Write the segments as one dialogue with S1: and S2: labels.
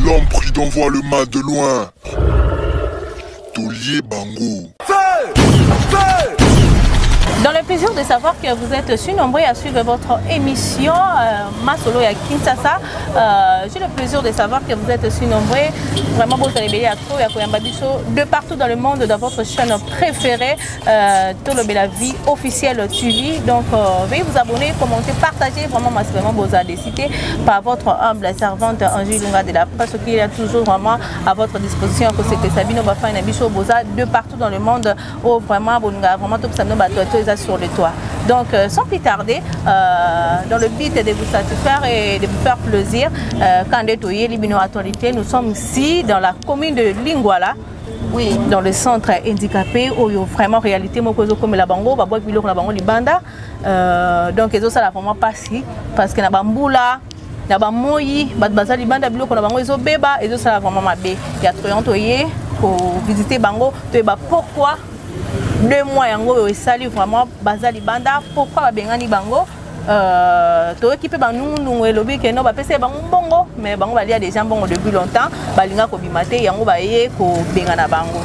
S1: L'homme prudent voit le mal de loin. Taulier Bango.
S2: Dans le plaisir de savoir que vous êtes si nombreux à suivre votre émission euh, Masolo ya Kinshasa, euh, j'ai le plaisir de savoir que vous êtes si nombreux, vraiment vous allez à trop ya koyamba biso de partout dans le monde dans votre chaîne préférée euh, Tolobela Vie officielle TV. Donc euh, veuillez vous abonner, commenter, partager vraiment massivement vos décidé par votre humble servante Angie Lunga de la presse qui est toujours vraiment à votre disposition que c'est que Sabino Bafana na biso boza de partout dans le monde oh vraiment bolinga vraiment tout ça bato to eza sur le toit. Donc euh, sans plus tarder euh, dans le but de vous satisfaire et de vous faire plaisir euh, quand toyeli bino actualité nous sommes ici dans la commune de Lingwala oui. dans le centre handicapé oyo vraiment réalité moko ezokomela bango babwaki biloko na bango libanda euh, donc ezosala vraiment mpasi parce que na bambula na bamoyi bato baza libanda biloko na bango ezobeba ezosala vraiment mabe ya troyon toye kovisite bango toyeba pourquoi 2 mois yango oyo esali vraiment baza libanda pourquoi babengani bango euh, toyoki mpe banungunungu elobi ke no bapesa ye bango mbongo mais bango balia déjà mbongo depuis longtemps balinga kobima te yango baye kobengana bango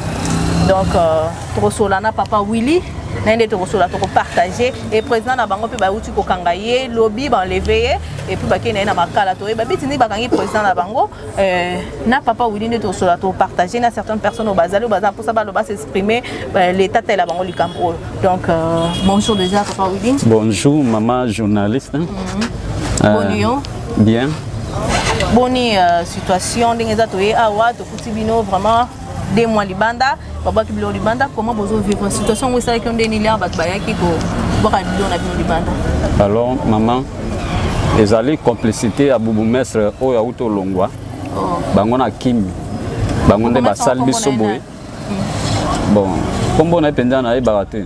S2: donc euh, tokosola na papa willy na ye nde tokosola tokopartage e président na bango mpe bauti kokanga ye lobi baenleve ye et puis bakei na ye na makala toyeba biti nde bakangi président na bango euh, na papa willy nde tokosola topartage na certaines personnes oyo bazali oyo baza mposa baloba s'exprimer euh, l'état tela bango likambo oyo donc euh, bonjour déjà papa willy.
S3: Bonjour maman journaliste.
S2: Boni yo?
S3: Bien.
S2: Boni situation ndenge eza toye awa tokuti bino vraiment 2 mois libanda babwaki biloko libanda comment bozovivre situation yango esalaki yo ndeni lere bato bayaki kobwaka biloko na bino libanda?
S3: Alors maman, ezali complicité ya bourgmestre oyo auti olongwa.
S2: Oh.
S3: Bango na kimi bango nde basali biso boye. Bon, nkombo na ye mpenza nayebaka te.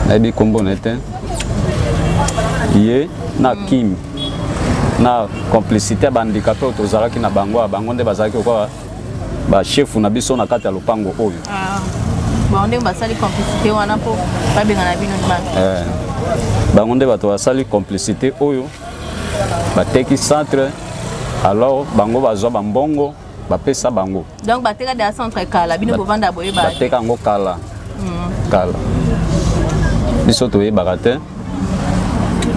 S3: Nayebi nkombo na ye te. Ye na kimi na complicité ya bahandicapé oyo tozalaki na bango ya bango nde bazalaki lokola bashefu na biso na kati ya lopango oyo.
S2: Ah. Bango ndenge basali complicité wana mpo babengana bino libanda.
S3: Eh, bango nde bato basali complicité oyo bateki centre. Alors bango bazwa bambongo bapesa bango.
S2: Donc bateka deya centre kala bino bovanda boyeba?
S3: Bateka yango kala kala, biso toyebaka te.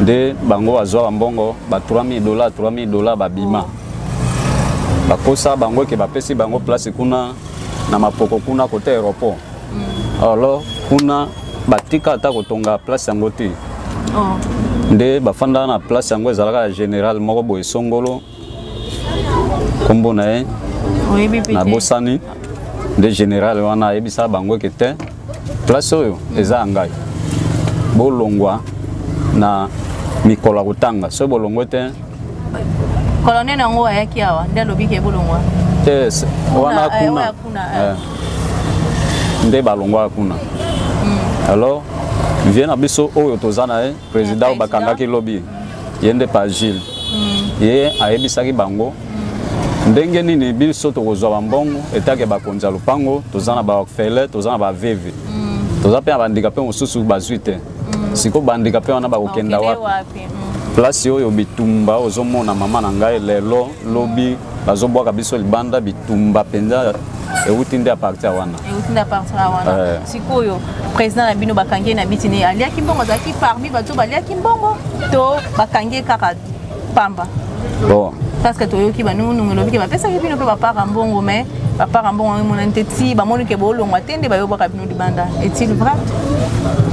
S3: Nde bango bazwaka mbongo ba 3000 dollars, 3000 dollars, babima bakosa bango ke bapesi bango place kuna na mapoko kuna côté aéroport. Alors kuna batika ata kotonga place yango te.
S2: Oh.
S3: Nde bafandaka na place yango ezalaka ya général moko boye songolo, nkombo na ye
S2: oyebi mpe te?
S3: Nabosani. Nde général wana ayebisaka bango eke te, place oyo eza ya ngai, bolongwa na mikolo ya kotanga. Soki bolongwe te
S2: Colonel yango ayaki awa nde alobi ke bolongwa?
S3: Te, wana
S2: eh,
S3: kuna.
S2: Oyo kuna, eh.
S3: Eh. Nde balongwaka kuna. Alors vieux na biso oyo toza na ye, président oyo bakangaki lobi, ye nde pa Gilles, ye ayebisaki bango ndenge nini biso tokozwa bambongo etake bakonzi ya lopango. Toza na baorphelin, toza na baveuve, toza mpe na bahandicapé mosusu bazwi te. Sikoyo bahandicapé wana bakokenda
S2: Bakokende
S3: wapi?
S2: Wapi?
S3: Place oyo bitumba ozomona mama na ngai lelo lobi bazobwaka biso libanda, bitumba mpenza euti nde à partir ya wana.
S2: Euti nde à partir ya wana.
S3: Eh.
S2: Sikoyo président na bino bakangi ye na biti ne aliaki mbongo, azalaki parmi bato baliaki mbongo to bakangi ye kaka pamba?
S3: Bon.
S2: Parce que toyoki banungunungu elobi ke bapesaki bino mpe bapara mbongo, mais bapara mbongo yango emonani te ti bamoni ke bolongwa te nde bayobwaka bino libanda. Est-il vrai?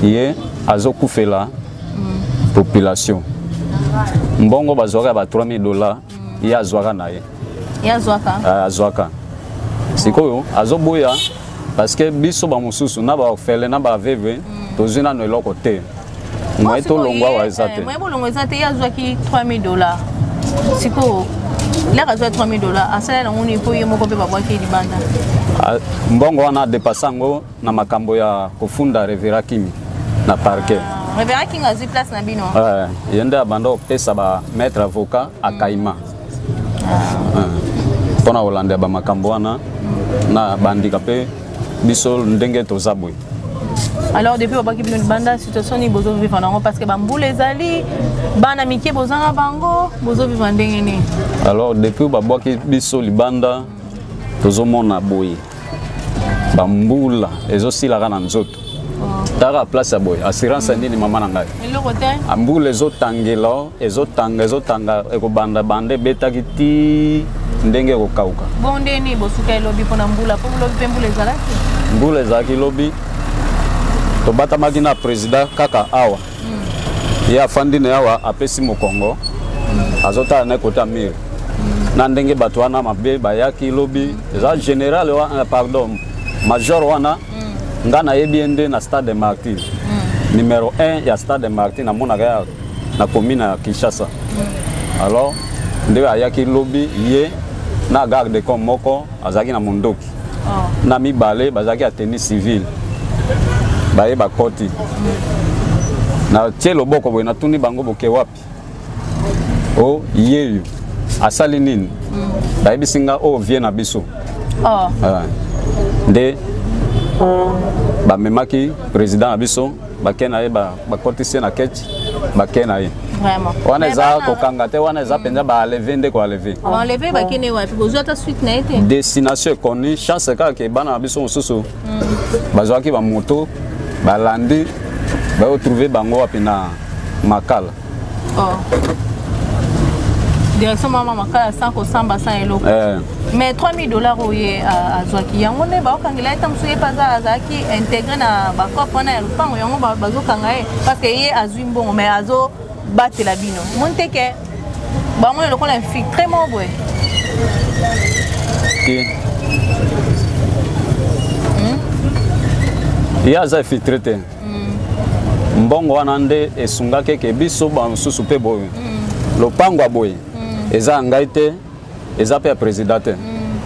S3: Ye azokufela population. Mbongo bazwaka ya ba 3000 dollars, ye azwaka na ye.
S2: Ye azwaka?
S3: Ah, azwaka. Sikoyo azoboya parce que biso bamosusu na baorphelin na baveuve tozwi nano eloko te. Moye tolongwa awa eza te.
S2: Moye bolongwa eza te. Ye azwaki 3000 dollars. Sikoyo laka azwaki 3000 dollars, asala yango nini mpo ye moko mpe babwaki ye libanda?
S3: Ah, mbongo wana adepasa yango na makambo ya kofunda révérend Kimi na parquet.
S2: Révérend King azwi place na bino?
S3: Eh, ye nde abanda kopesa bamaître avocat akaima mpona kolandela bamakambo wana na bandika mpe biso ndenge toza boye.
S2: Alors depuis babwaki bino libanda, situation nini bozovivre nango? Parce que bambula ezali, bana mike boza na bango, bozovivre ndenge nini?
S3: Alors depuis babwaki biso libanda, tozomona boye bambula ezosilaka na nzoto. Taka place ya boye, assurance ya nini, mama na ngai?
S2: Eloko te.
S3: Mbula ezotangela, ezotanga, ezotanga, ekobanda banda ebetaki ti ndenge ekokauka.
S2: Bon, ndeni bosuka elobi mpona mbula, mpo lobi mpe mbula ezalaki?
S3: Mbula ezalaki lobi. Tobatamaki na président kaka awa. Ye afandi na awa, apesi mokongo, azotala na kota mur na ndenge bato wana mabe bayaki lobi. Eza général wana, pardon, major wana. Nga nayebi ye nde na Stade Martyr, numéro 1 ya Stade Martyr, namonaka ya na commune ya Kinshasa. Alors nde ayaki lobi, ye na garde corps moko azalaki na mondoki. Na mibale bazalaki ya tenue civile. Baye bakoti, natie loboko boye, natuni bango: "Boke wapi? O yeyo asali nini?" Bayebisi nga oyo vieux na biso. Ah. Nde bamemaki président na biso, bake na ye, bakotisi ye na keti, bake na ye. Wana eza kokanga te, wana eza mpenza baenlever nde koenlever.
S2: Baenlever, bakende wapi? Bozwa ata suite na ye te?
S3: Destination ekoni. Chance kaka ke bana na biso mosusu bazwaki bamoto, balandi, bayotrouver bango wapi? Na Makala.
S2: Oh. Direction mama Makala, sans kosamba, sans eloko. Mais 3000 $ oyo ye azwaki yango nde baokangela ye. Ta mosusu ye mpe aza azalaki intégré na bacope wana ya lopango yango, bazokanga ye parce que ye azwi mbongo, mais azobatela bino. Moni te ke bamoni lokola infiltré moko boye?
S3: Te, ye aza infiltré te. Mbongo wana nde esungaki eke biso bamosusu mpe boye. Lopango ya boye eza ya ngai te, eza mpe ya président te,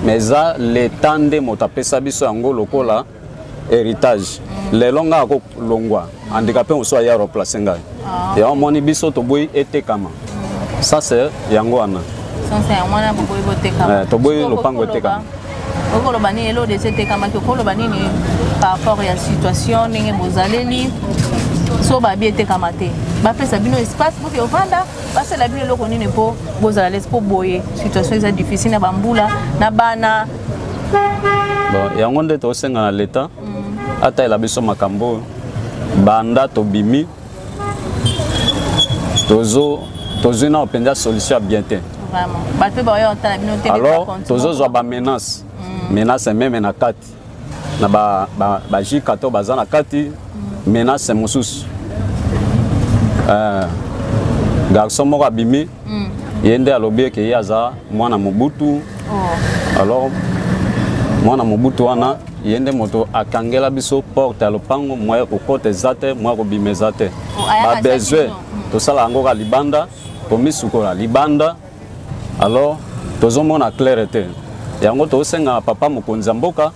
S3: mais eza leta nde moto apesa biso yango lokola héritage. Lelo ngai akolongwa, handicapé mosusu aya remplace ngai. Yango omoni biso toboyi etekama. Ça c'est yango wana.
S2: Sansa yango wana boboyi botekama.
S3: Eh, toboyi lopango etekama.
S2: Okoloba nini eloko deja etekamaki? Okoloba nini par rapport ya situation ndenge bozaleli? So babi etekama te, bapesa bino espace boke ovanda, basala bino eloko nini mpo bozala lese? Mpo boye situation eza difficile na bambula na bana.
S3: Bon, yango nde tosenga na leta atayela biso makambo oyo. Banda tobimi, tozo tozwi nao mpenza solution ya bien te.
S2: Vraiment, bato mpe baoya otala bino te.
S3: Alors tozozwa bamenace, menace même na kati na bajika to baza na kati, menace mosusu. Garçon moko abimi, ye nde alobi eke ye aza mwana Mobutu. Alors mwana Mobutu wana, ye nde moto akangela biso porte ya lopango. Moya kokota eza te, moya kobima eza te. Babesoin tosala yango kaka libanda, komisukola libanda. Alors tozomona clair te. Yango tozosenga papa mokonzi ya mboka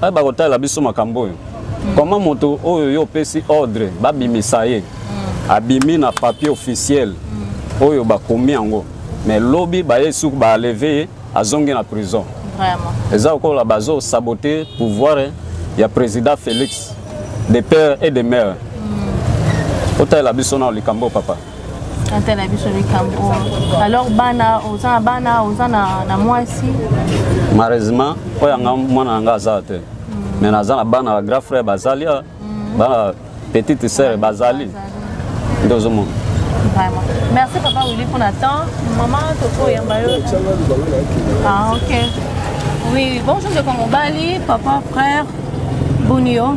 S3: ayeba kotalela biso makambo oyo. Comment moto oyo yo opesi ordre babimisa ye, abimi na papier officiel oyo bakomi yango, mais lobi baye suku baenlever ye, azongi na prison? Eza lokola bazosaboter pouvoir ya président Félix de père et de mère. Otalela biso na likambo, papa.
S2: Atala biso likambo. Alors bana, oza na bana, oza na mwasi?
S3: Malheureusement oyo yanga mwana na nga aza te, mais naza na bana ba grand frère bazali, bana petite sœur bazali, nde ozomona.
S2: Vraiment. Merci papa Willy pour la temps. Maman Toko Yambayo. Ah ok. Oui, bonjour de Kongobali, papa, frère, Bonio.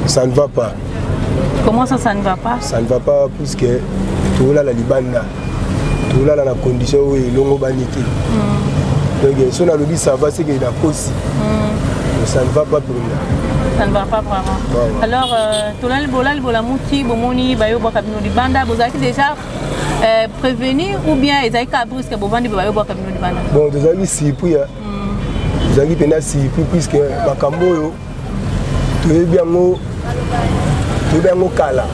S4: Ça ne va pas.
S2: Comment ça, ça ne va pas?
S4: Ça ne va pas puisque tolala libanda, tolala na condition oyo elongo bani te. Donc so nalobi ça va, c'est que nakosi. Ça ne va pas mpenza.
S2: Ça ne va pas vraiment.
S4: Ouais.
S2: Alors, tolali, bolali, bolamuki, bomoni bayo bwaka bino libanda, bozalaki déjà prévenu ou bien ezalaki kaka brusque, bovandi bayo bwaka bino libanda?
S4: Bon, tozalaki surpris, tozalaki mpenza surpris puisque makambo oyo toyebi yango, toyebi yango kala.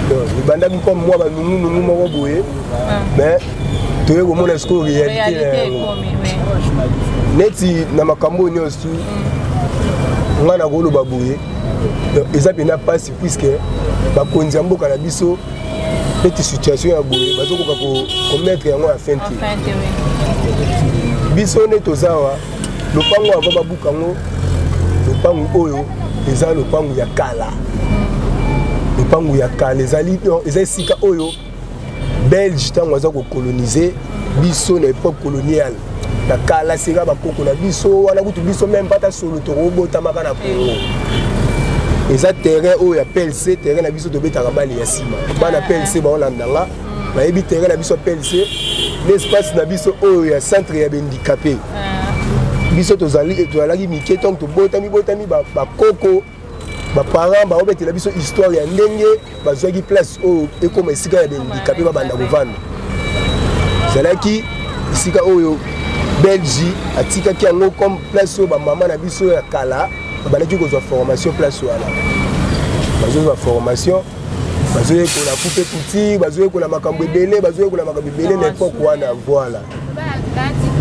S4: Donc ebandaki comme mwa banungunungu moko boye, mais toye komona sikoyo réalité na yango. Neti na makambo oyo nyonso, ngai nakoloba boye. Donc eza mpenza mpasi puisque bakonzi ya mboka na biso neti situation ya boye bazokoka komettre yango ya fin te. Biso nde toza awa, lopango avant babuka yango, lopango oyo eza lopango ya kala. Lopango ya kala ezali, eza esika oyo Belge ntango aza kocolonize biso na époque coloniale na kala, sika bakoko na biso wana kutu biso meme mpata solo tokobotamaka na Congo. Eza terrain oyo ya PLC, terrain na biso tobetaka bale ya nsima. Bana PLC baolanda nga, bayebi terrain na biso ya PLC, l'espace na biso oyo ya centre ya bahandicapé. Biso tozalaki mike ntango tobotami botami, bakoko, baparent baobetela biso histoire ya ndenge bazwaki place oyo ekoma esika ya bahandicapé babanda kovanda. Ezalaki esika oyo Belge atikaki yango comme place oyo bamama na biso ya kala babandaki kozwa formation. Place wana bazozwa formation, bazoyekola coupe couture, bazoyekola makambo ebele, bazoyekola makambo ebele na époque wana. Voilà.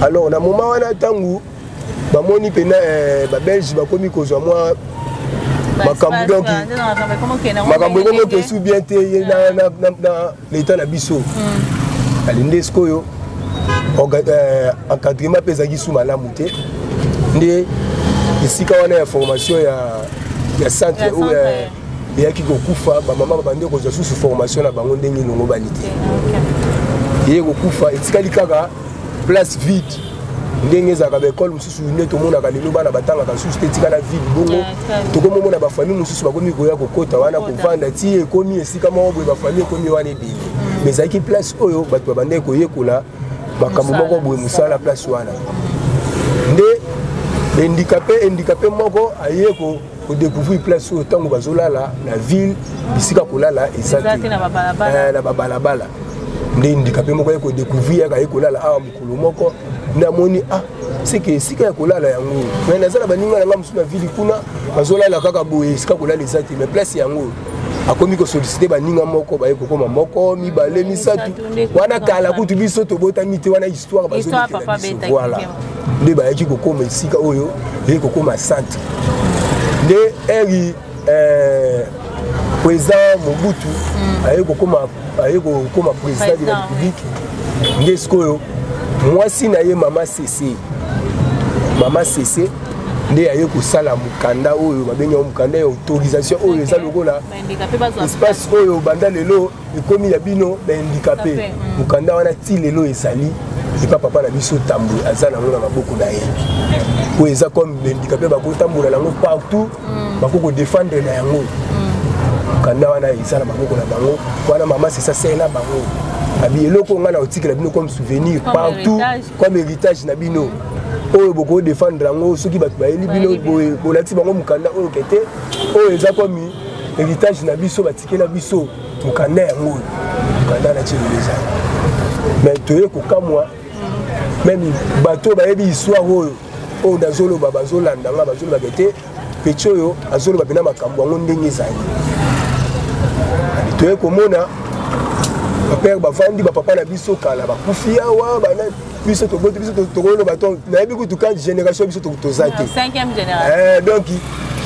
S4: Alors na moment wana, ntango bamoni mpena babelge bakomi kozwa mwa makambo, donc makambo ekomi okesu bien te na l'état na biso, alinde sikoyo encadrement mpe ezalaki su malamu te. Nde esika wana ya formation ya centre oyo eyaki kokufa, bamama babandi kozwa susu formation na bango ndenge elongo bani te. Eye kokufa, etikali kaka place vide, ndenge ezalaka baekole mosusu nde tomonaka lelo, bana batangaka susu te, etikala vide. Bongo tokomomona bafamille mosusu bakomi koya kokota wana, kovanda ti ekomi esika moko boye, bafamille ekomi wana ebele. Mais ezalaki place oyo bato babandaki koyekola makambo moko boye, mosala. Place wana nde handicapé moko aye kodécouvrir place oyo. Ntango bazolala na ville, bisika kolala eza te, na babalabala. Nde handicapé moko aye kodécouvrir, yaka aye kolala awa mokolo moko. Nde amoni: ah, seke esika ya kolala yango. Mais naza na baninga na nga mosusu na ville kuna, bazolala kaka boye, esika kolala eza te, mais place yango. Akomi kosolliciter baninga moko, baye kokoma moko, mibale, misato. Wana kala kutu biso tobotami te, wana histoire bazobetela biso. Voilà, nde bayaki kokoma esika oyo eye kokoma centre. Nde eri président Mobutu aye kokoma président de la République, nde sikoyo mwasi na ye, mama Sese, mama Sese nde aye kosala mokanda oyo babengi yango mokanda ya autorisation, oyo eza lokola espace oyo banda lelo ekomi ya bino bahandicapé. Mokanda wana ti lelo ezali epa papa na biso Tambwe, aza nango na maboko na ye, oyo eza comme bahandicapé bakotambola nango partout, bako kodéfendre na yango. Mokanda wana eza na maboko na bango wana. Mama Sese asali na bango abi eloko ngai na kotikela bino comme souvenir partout, comme héritage na bino oyo bokodéfendre yango. Soki bato bayeli bino boye, bolakisi bango mokanda oyo kete oyo eza comme héritage na biso batikela biso, mokanda yango oyo. Mokanda na ti lelo ezali. Mais toye kokamwa, même bato bayebi histoire oyo oyo nazoloba, bazolanda nga, bazolobaka te peti oyo azoloba mpena makambo yango ndenge ezali. Toye komona bapère bavandi, bapapa na biso kala bakufi awa, bana biso toboti biso tokoloba to nayebi kutu ka génération biso toza te. Donc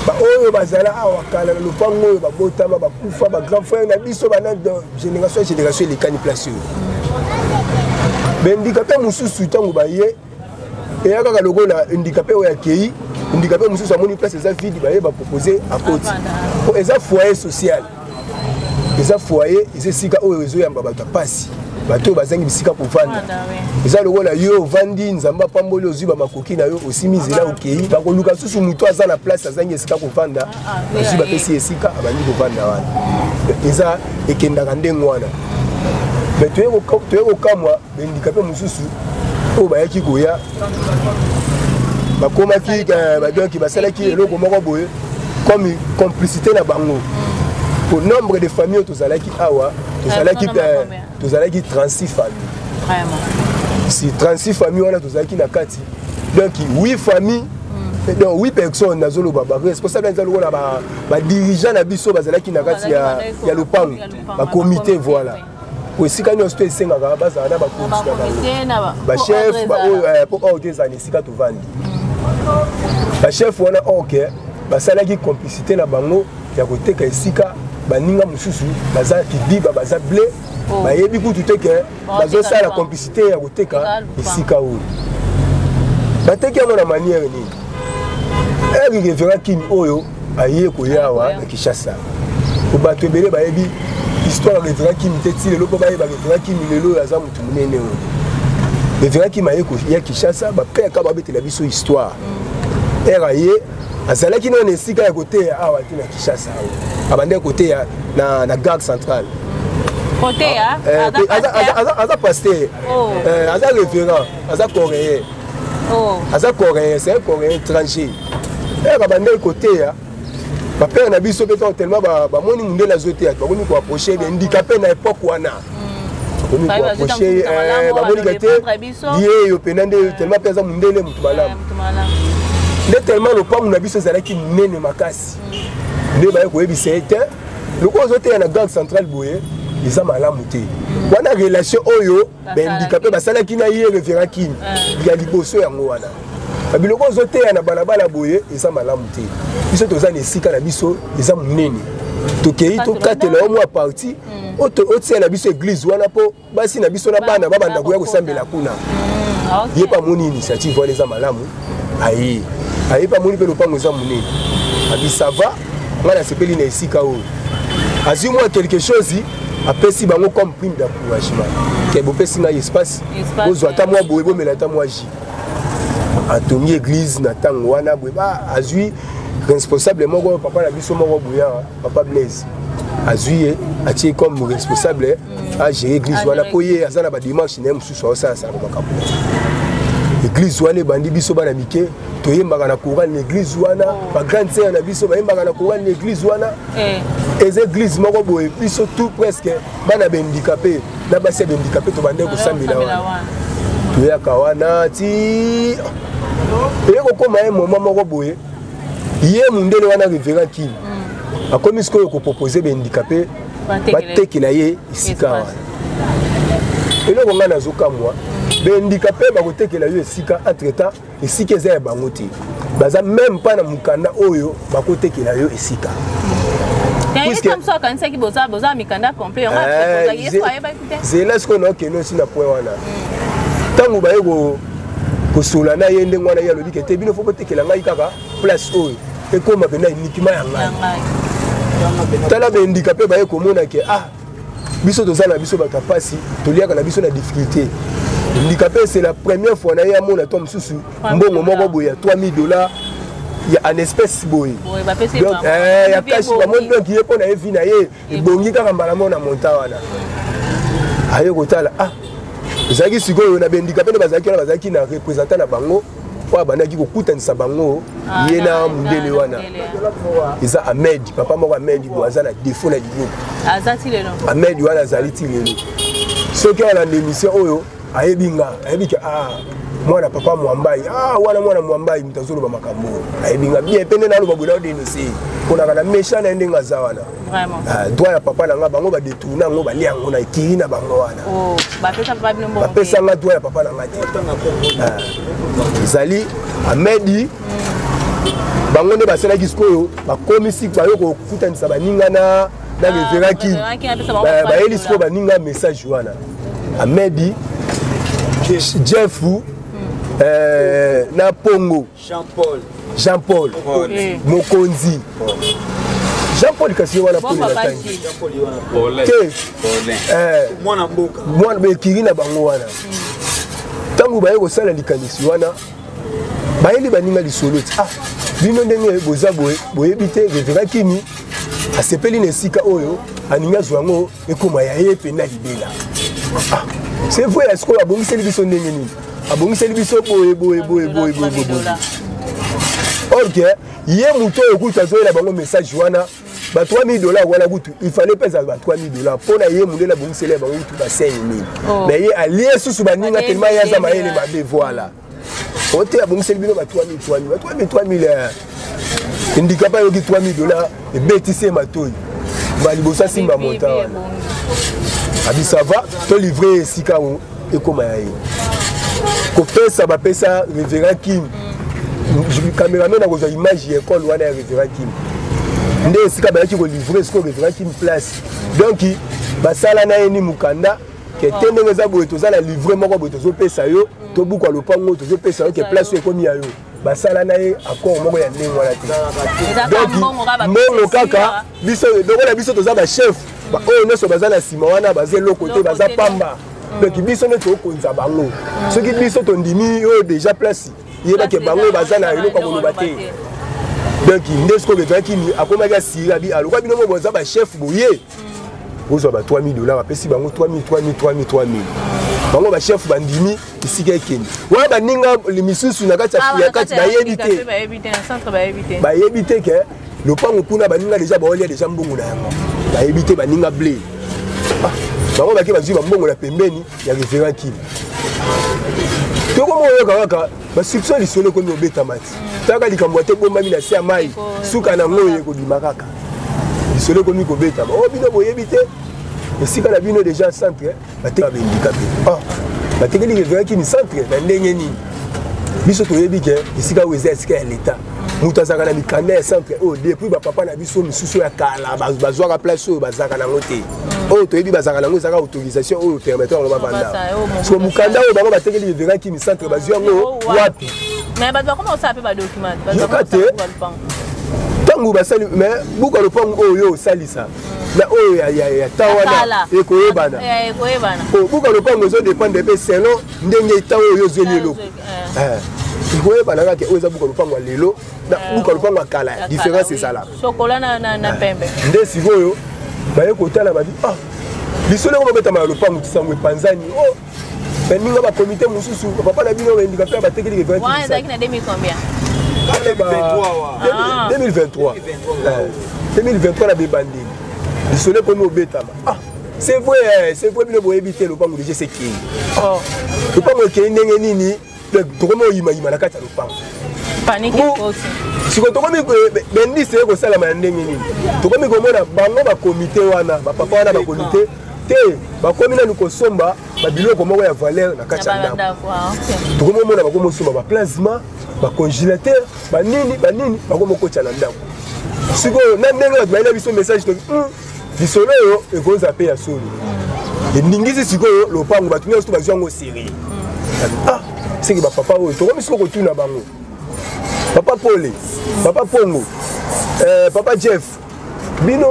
S4: baoyo bazala awa kala na lopango oyo, babotama, bakufa, bagrand frère na biso, bana génération génération elekani place oyo. Bahandicapé mosusu ntango baye, eya kaka lokola handicapé oyo akei, handicapé mosusu amoni place eza vide, baye bapropose, akoti, po eza foyer social. Eza foyer, eza esika oyo ezoyamba bato ya pasi, bato oyo bazangi bisika kovanda. Eza lokola yo ovandi, Nzambe apamboli, ozwi bamakoki na yo, osimi nzela, okei, bakoluka susu moto aza na place, azangi esika kovanda, bazwi, bapesi esika, abandi kovanda wana. Eza ekendaka ndenge wana. Mais toye kokamwa, bahandicapé mosusu oyo bayaki koya, bakomaki, donc basalaki eloko moko boye comme complicité na bango. Au nombre de famille oyo tozalaki awa, tozalaki 36 famille. Si 36 famille wana tozalaki na kati, donc 8 famille, donc 8 personnes, nazoloba baresponsable eza lokola badirigeant na biso, bazalaki na kati ya lopango, bacomité. Voilà, po esika nyonso to esengaka bazala na bakonzi na bango, bachef baoyo, po oyo to ezala na esika tovandi, bachef wana. Ok. Basalaki complicité na bango ya koteka esika. Baninga mosusu baza kidiba, baza ble.
S2: Oh.
S4: Bayebi kutu te ke bazosala
S2: lupango.
S4: Complicité ya koteka
S2: Teka lupango.
S4: esika oyo. Bateki yango na manière nini? Eri révérend Kimi oyo aye koya awa
S2: koya.
S4: Na Kinshasa, po bato ebele bayebi histoire ya révérend Kimi te ti lelo, mpo bayeba révérend Kimi lelo oyo aza motu monene. Oyo révérend Kimi aye koya Kinshasa, bapeka babetela biso histoire. Ere aye, azalaki nano na esika ya koteya awa te na Kinshasa. Awa abandaki koteya na gare centrale.
S2: Koteya?
S4: Eh,
S2: Aza pasteur?
S4: Aza pasteur.
S2: Oh.
S4: Eh, aza révérend, aza coréen.
S2: Oh.
S4: Aza coréen, c'est un Coréen étranger. Ere abandaki koteya, bapere na biso mpe ntango tellement bamoni mondele azoteya, bakomi koapproche bahandicapé na époque wana, bakomi
S2: Bayebi bazota
S4: koapproche.
S2: motu malamu,
S4: Bamonika te.
S2: badodépendre biso.
S4: Ye yo mpena nde tellement mpe aza mondele, motu malamu.
S2: Motu malamu.
S4: Nde tellement lopango na biso ezalaki monene makasi, nde baye koyebisa ye te: lokola ozoteya na gare centrale boye, eza malamu te. Wana relation oyo bahandicapé basalaki na ye révérend Kimi ya liboso yango wana. Babiloko ozoteya na balabala boye eza malamu te. Biso toza na esika na biso, eza monene, tokei tokatela yo mwa partie, otiela biso église wana mpo basi na biso na bana babanda koya kosambela kuna. Ye mpe amoni initiative wana eza malamu, aye. Aye mpe amoni mpe lopango eza monene, abi: "Ça va, ngai nasepeli na esika oyo." Azwi mwa quelque chose, apesi bango comme prime d'encouragement ke bopesi ngai espace,
S2: Espace,
S4: bozwa ata mwa boye, bomela ata mwa jus. Atongi église na ntango wana boye. Ba azwi responsable moko, papa na biso moko boye awa, papa Blaise, azwi ye, atie comme responsable agérer église wana, mpo ye aza na badémarche na ye mosusu aosalasala makambo. Église wana ebandi, biso bana mike toyembaka na chorale na église wana, bagrande sœur na biso bayembaka na chorale na église wana. Eza église moko boye, biso tout presque bana bahandicapé na basi ya bahandicapé tobandaki kosambela wana. Toyaka wana ti eye kokóma ye moment moko boye, ye mundele wana révérend Kimi akomi sikoyo kopropose bahandicapé batekela ye esika wana. Eloko ngai nazokamwa, bahandicapé bakotekela yo esika, entre temps esika eza ya bango te, baza même pas na mokanda oyo bakotekela yo esika.
S2: Mosu akanisaki boza mikanda complet, yango aproposaki ye, so ayebaki te.
S4: Zela, sikoyo naokende osi na point wana. Ntango baye kosola na ye ndenge wana, ye alobi ke te, bino faut botekela ngai kaka place oyo ekóma mpenza uniquement ya ngai. Tala, bahandicapé baye komona ke ah, biso toza na biso bato ya mpasi, toliaka na biso na difficulté. Handicapé, c'est la première fois na ye amona to mosusu mbongo moko boye ya 3000 $ ya en espèce boye, donc ya cash. Bamoni, donc ye mpo na ye, vie na ye ebongi kaka mbala moko na montant wana. Aye kotala, ah, ezalaki sikoyo na bahandicapé nde bazalaki wana, bazalaki na représentant na bango oyo abandaki kokutanisa bango ye na mondele wana. Eza Ahmed, papa moko Ahmed bo aza na défaut na liboko. Ahmed wana azali ti lelo. Soki alanda émission oyo, ayebi nga, ayebi ke ah, mwana papa Mwambai, ah, wana mwana Mwambai moto azoloba makambo oyo, ayebi nga bien. Mpe nde naloba boye, naodénonce mponaka na méchant na ye ndenge aza wana. Droit ya papa na nga, bango badétourne yango, balia yango na ekiri na bango wana. Bapesa nga droit ya papa na nga te. Ezali Amedi, bango nde basalaki. Sikoyo bakomisi bayo kokutanisa baninga na révérend Kimi, bayeli sikoyo baninga message wana. Amedi, Jeff na Pongo. Jean Paul Mokonzi, Jean Paul kasi ye wana pole natangi te, mwana ekiri na bango wana. Ntango baye kosala likanisi wana, bayeli baninga lisolo ti: "Ah, bino ndenge boza boye, boyebi te révérend Kimi asepeli na esika oyo, aningi azwa yango ekóma ya ye mpenza libela." Ah, c'est vrai. Ya sikoyo abongiseli biso ndenge nini? Abongiseli biso boye boye boye boye boye boye. Or ke ye moto oyo kutu azoyela bango message wana, ba 3000 $ wana kutu, il fallait mpe ezala ba 3000 $ mpo na ye. Mondele abongiseli ya bango kutu ba 5000, mais ye alie susu baninga tellement ye aza mayele mabe. Voilà, ote abongiseli bino ba 3000, 3000, ba 3000, 3000. Handicapé ayoki 3000 $ ebetisi ye matoi, baliboso asimba montant wana, abi: "Ça va, tolivre esika ekóma ya ye." Kopesa, bapesa révérend Kimi. Cameraman akozwa image ya ekole wana ya révérend Kim, nde esika bayaki kolivre sikoyo révérend Kim place. Donc basala na ye ni mokanda ke te, ndenge eza boye, toza na livre moko boye tozopesa yo, tobukwa lopango, tozopesa yo ke place oyo ekomi ya yo. Basala na ye accord moko ya ndenge wana te. Donc mbongo kaka biso, lokola biso toza bachef, oyo nyonso baza na nsima wana baza eloko te, baza pamba. Donc biso nde tokonza bango. Soki biso tondimi oyo déjà place, yebake bango baza na eloko ya koloba te. Donc nde sikoyo ezalaki akomaki asiri abi aloka bino mo boza bachef boye, ozwa ba 3000 $. Apesi bango 3000, 3000, 3000, 3000. Bango bachef bandimi esika ekende wana. Baninga misusu na kati ya kati bayebi te, bayebi te ke lopango kuna baninga déjà baolia déjà mbongo na yango, bayebi te. Baninga ble bango bake bazwi bambongo na pembeni ya révérend Kim. Tokoma oyoka kaka basubso, lisolo ekomi obetama ti taka likambo ate ebombami na se ya mai, suka na yango oyo ekobima kaka. Lisolo ekomi kobetama oyo bino boyebi te, esika na bino déjà centre bateka bahandicapé. Ah, batekeli révérend Kim centre na ndenge nini? Biso toyebi ke esika oyo eza esika ya leta. Moto azalaka na mikanda ya centre oyo depuis bapapa na biso misusu ya kala bazwaka place oyo, bazalaka nango te. Oyo toyebi bazalaka nango ezalaka autorisation oyo permettre bango bavanda. So mokanda oyo bango batekeli révérend Kim centre, bazwi yango wapi? Yoka te, ntango basali mais buka lopango oyo osalisa na oyo ya ta wana ekoyebana. Buka lopango ezodépendre mpe selon ndenge ta oyo ozweli eloko. Ekoyebana kaka oyo eza buka lopango ya lelo na buka lopango ya kala, différence ezalaka. Nde sikoyo baye kotala, babi ah, lisolo yango babetama ya lopango tisango epanzani. O baninga bakomite mosusu, papa na bino bahandicapé batekeli 2023, 2023 na bebandeli lisolo ekomi obetama. Ah, c'est vrai, c'est vrai, bino boyebi te, lopango déjà sekei. Lopango ekei ndenge nini? Tokomi oyimayima na kati ya lopango. Sikoyo tokomi bendisi eye kosalama ya ndenge nini? Tokomi komona bango bakomite wana, bapapa wana bakomite te, bakomi nanu kosomba babiloko moko ya valeur na kati ya ndako. Tokomi omona bakomi osomba baplasma, bacongélateur, banini banini, bakomi okotya na ndako. Sikoyo na ndenge bato bayela biso message, toki lisolo oyo ekozala mpe ya solo, eningisi sikoyo lopango. Bato nyonso to bazwi yango série. Ah, seki bapapa oyo tokomi sikoyo kotuna bango: papa Pole, papa Pongo, papa Jeff, bino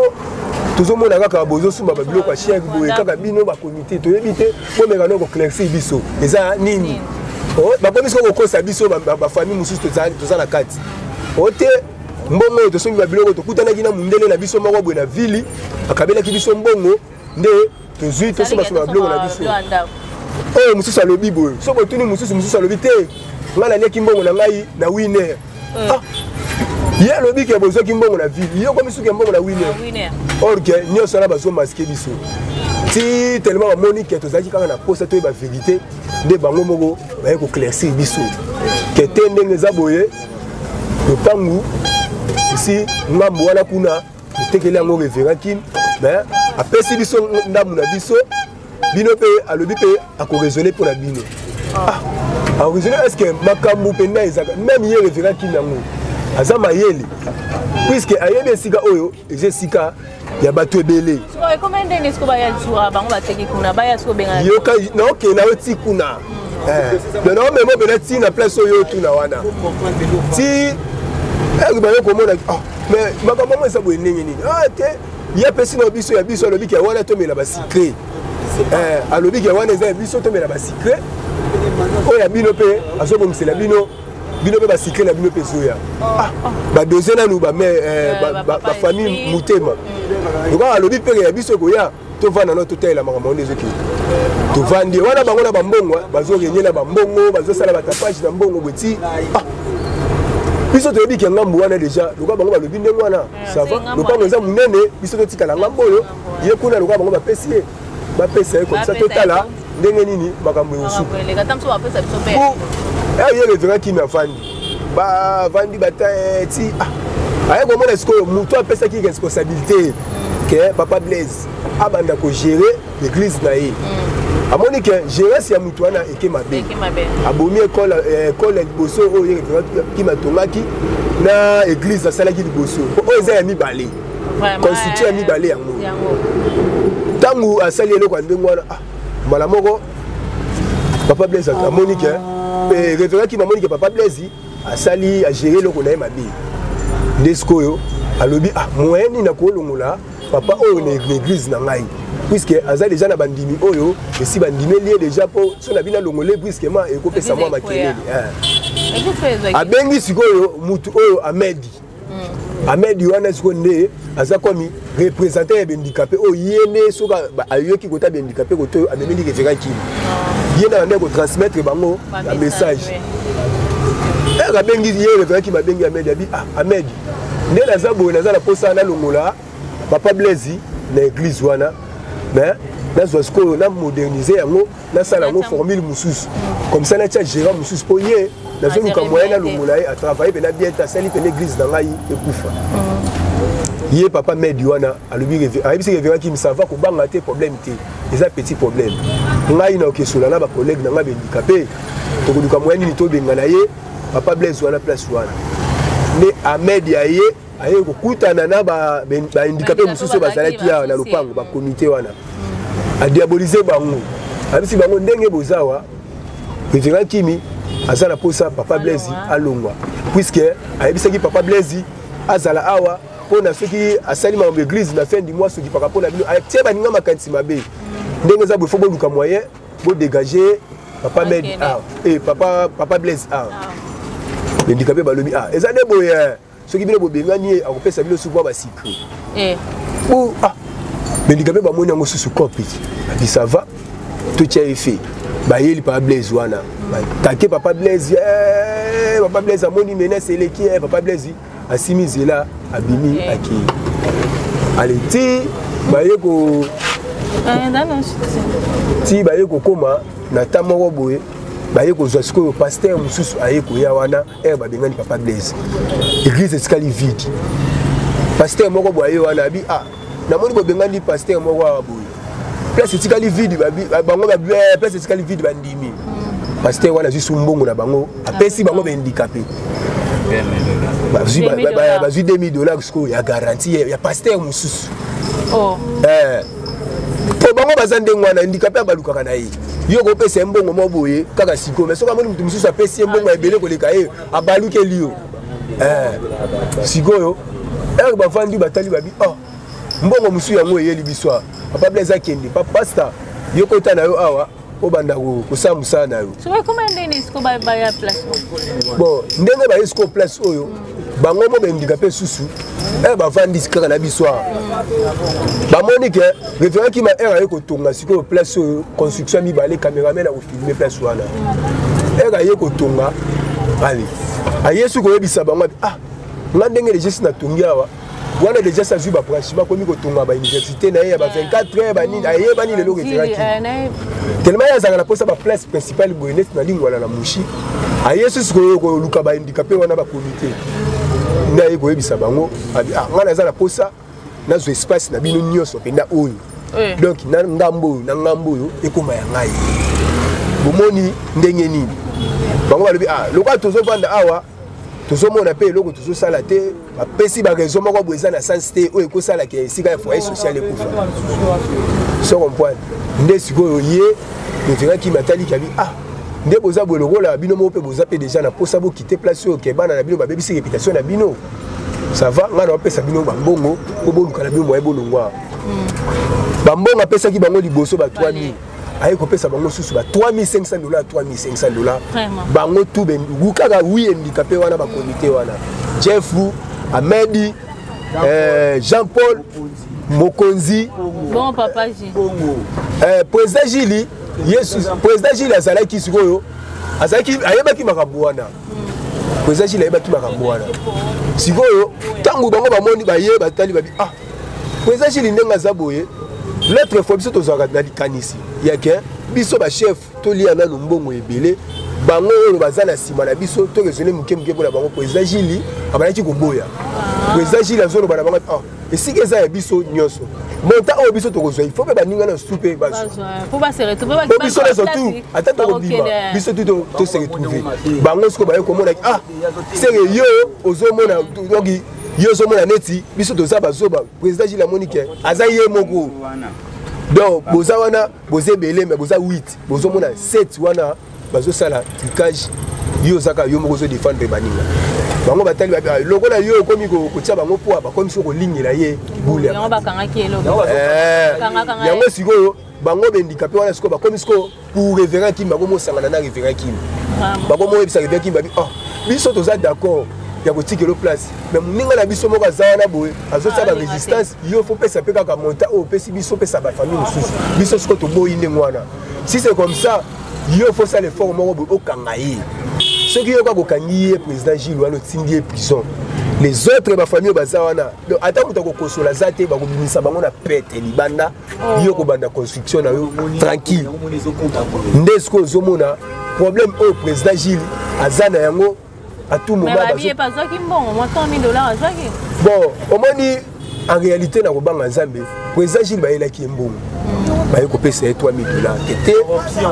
S4: tozomona kaka bozosomba babiloko ya cher boye kaka bino bakomite, toyebi te, bomeka no koéclaircir biso eza nini. Bakomi sikoyo kokosa biso, bafamille mosusu toza na kati o te, mbongo oyo tosombi babiloko, tokutanaki na mundele na biso moko boye na ville, akabelaki biso mbongo nde tozwi tosombasomba babiloko na biso. Oyo mosusu alobi boye, so botuni mosusu, mosusu alobi te, ngai naliaki mbongo na ngai na Winer. Ah, ye alobi ke bozwaki mbongo na ville, yo komi suki ya mbongo na Winer. Or ke nyonso wana bazomasquer biso ti tellement bamoni ke tozalaki kaka na posa toyeba vérité. Nde bango moko baye koéclaircir biso ke te, ndenge eza boye, lopangu esi ngambo wana kuna totekeli yango révérend Kim, mais apesi biso ndambu na biso. Bino mpe alobi mpe akoraisonner mpo na bino. Ah, akoraisonner, est ce que makambo mpenza ezaka même ye révérend Kim yango aza mayele, puisque ayebi esika oyo eza esika ya bato ebele. Yoka, naokende yo ti kuna, donc naomema mpena ti na place oyo otuna wana ti bayo komona. Mais makambo yango eza boye ndenge nini? Ah te, ye apesi na biso ya biso, alobi ke wana tomela basucré, alobi ke wana eza ya biso, tomela basucré oyo ya bino mpe azobongisela bino, bino mpe basucré na bino mpe ezoya. Badose nanu bafamille motema lokola alobi mpe ya biso ekoya. Tovanda no, totalela makambo wana ezokende. Tovandi wana, bango na bambongo bazorenye na bambongo, bazosala batapage na mbongo boye ti biso toyebi ke ngambu wana déjà lokola bango balobi ndenge wana, ça va, lopango eza monene, biso totikala ngambo oyo, ye kuna lokola bango bapesi ye, bapesa ye comme ça, totala ndenge nini makambo ekosuka. Ye révérend Kimi avandi, bavandi bata ti aye komona sikoyo moto apesaki responsabilité ke papa Blaise abanda kogérer l'église na ye. Amoni ke gérance ya motu wana eke mabe, abomi ekole eh, ya liboso oyo ye Kim atongaki na église asalaki liboso, oyo eza ya mibale, construction ya mibale yango. Ntango asali eloko ya ndenge wana, ah, mbala moko papa Blaise amoni ke eh, révérend Kim amoni ke papa Blaise asali agere eloko na ye mabe. Nde sikoyo alobi, ah, moyen nini nakolongola papa oyo na église na ngai, puisque aza déjà na bandimi oyo esi bandimeli ye déjà, mpo so na bino alongole brusquement ekopesa mwa makelele. Eh. Abengi sikoyo mutu oyo Amedi. Amedi wana sikoyo nde aza komi représentant ya bahandicapé oyo ye nde soki ayoki kota bahandicapé kote oyo amemeli révérend Kimi, ye na bande kotransmettre bango bamessage. Ere abengi ye, révérend Kimi abengi Amedi, abi, ah, Amedi, nde naza boye, naza na mposa nalongola papa Blaise na église wana, mais nazwa sikoyo na moderniser yango, nasala yango formule mosusu, comme ça natia gérant mosusu, mpo ye nazoluka moyen nalongola ye, atravaille mpena bien te, asali mpena église na ngai ekufa. Ye papa Medi wana alobi, ayebisi révérend Kimi, ça va, kobanga te, problème te, eza petit problème, ngai na okesola na bacollègue na ngai bahandicapé, tokoluka moyen nini tobengana ye papa Blaise wana place wana. Nde Ahmed ya ye aye kokutana na bahandicapé mosusu oyo bazalaki awa na lopango, bakomite wana, adiabolize bango, ayebisi bango ndenge bozawa, révérend Kimi aza na posa papa Blaise alongwa, puisque ayebisaki papa Blaise azala awa mpona soki asali makambo église na fin du mois sokipaka mpona bino, atie baninga makanisi mabe. Ndenge eza boye, fo boluka moyen bodégage papa Med awa, eh, papa Blaise awa. Bahandicapé balobi, ah, eza nde boye, soki bino bobengani ye, akopesa bino suku mwa basecret. Oh, ah, bahandicapé bamoni yango susu kopi, abi, ça va, totia efe. Bayeli papa Blaise wana, batake papa Blaise, eh, papa Blaise amoni menace eleki, eh, papa Blaise asimi nzela, abimi, akei. Ale ti baye ko ti baye kokóma na ta moko boye, baye kozwa sikoyo pasteur mosusu aye koya wana. Ere babengani papa Blaise, église etikali vide. Pasteur moko boye aye wana, abi, ah, namoni bobengani pasteur moko awa boye, place etikali vide. Bango babi, place etikali vide, bandimi. Pasteur wana azwi su mbongo na bango, apesi bango bahandicapé, bazwi 2000 dollars sikoyo ya garantie ya pasteur mosusu. Po bango baza ndenge wana, handicapé abalukaka na ye, yo kopesa ye mbongo mo boye kaka sikoyo, mais soki amoni moto mosusu apesi ye mbongo ya ebele koleka ye, abalukeli yo. Sikoyo ere bavandi, batali, babi, oh, mbongo mosusu yango eyeli biso awa, papa Blaise akende, pasteur yo kota na yo awa, obanda kosala mosala na yo. Bon, ndenge baye sikoyo place oyo, bango mo bahandicapé susu ere bavandi kaka na biso awa, bamoni ke révérend Kima ere aye kotonga sikoyo place oyo, construction mibale, cameraman akofilme place wana. Ere aye kotonga, ale aye soki koyebisa bango, ah, nga ndenge deja si natongi awa wana, deja si azwi babranchement, akomi kotonga bauniversité na ye ya ba 24 heures, banini, ayebani lelo révérend Kimi, tellement ye azalaka na mposa baplace principale boye neti na Lingwala na Mushi. Aye susu koluka bahandicapé wana, bakomite, nde aye koyebisa bango, abi, ah, ngai naza na mposa nazwa espace na bino nyonso mpenza oyo, donc na ngambo oyo na ngambo oyo ekóma ya ngai. Bomoni ndenge nini? Bango balobi, ah, lokola tozovanda awa, tozomona mpe eloko tozosala te. Bapesi baraison moko boye eza na sens te, oyo ekosalaka esika ya foyer social ekufa, so comprendre. Nde sikoyo ye révérend Kimi ataliki, abi, ah, nde boza boye, lokola bino moko mpe boza mpe déjà na mposa bokite place oyo, ke bana na bino babebisi réputation na bino, ça va, ngai na bapesa bino bambongo mpo boluka na bino moye bolongwa. Bambongo apesaki bango liboso ba 3000, aye kopesa bango susu ba 3500 dollars, 3500 dollars. Bango tu kaka wi handicapé wana, bakomite wana, Jeff, Amedi, Jean Paul, Mokonzi.
S2: Bon, papa Gilles.
S4: Président Gili, yesu président Gili azalaki sikoyo, azalaki, ayebaki makambo wana. Président Gili ayebaki makambo wana. Sikoyo ntango bango bamoni, baye batali, babi, ah, président Gili ndenge aza boye, l'autre fois biso tozalaka na likanisi ya ke biso bachef tolia nanu mbongo ebele. Bango oyo baza na nsima na biso, to raisonne moke moke mpona bango. Président Gili abandaki koboya. Président Gili azoloba na bango: ah, esika eza ya biso nyonso, montant oyo biso tokozwa, il faut mpe baninga na susu mpe bazwa,
S2: po
S4: biso nyonso tu, ata tokobima, biso tu to se retrouve. Bango sikoyo baye komonaki: ah, seke yo ozomona, donc yo ozomona neti biso toza bazoba. Président Gili amoni ke aza ye moko, donc boza wana, boza ebele, mais boza 8, bozomona 7 wana bazosala trucage. Yo ozaka yo moko ozodefendre baninga. Bango batali lokola yo okomi kotia bango poa, bakomi soki kolingela ye bule yango. Sikoyo bango bahandicapé wana sikoyo bakomi sikoyo pour révérend Kimi, bakomi osangana na révérend Kimi, bakomi oyebisa révérend Kimi babi: oh, biso toza d'accord ya kotikela place, mais moninga na biso moko aza wana boye, azosala barésistance. Yo faut pesa mpe kaka montant oyo opesi biso, opesa bafamille mosusu. Biso sikoyo toboyi ndenge wana. Si c'est comme ça, yo faut sala effort moko boye, okanga ye. Soki yo kaka okangi ye, président Gilles wana, otindi ye prison, les autres bafamille oyo baza wana, donc ata moto akokosola aza te, bakobimisa bango na pete libanda. Yo kobanda construction na yo tranquille. Nde sikoyo ozomona problème oyo président Gilles aza na yango à tout moment. Bon, omoni, en réalité, na kobanga Nzambe, président Gilles bayelaki ye mbongo, baye kopesa ye 3000 dollars te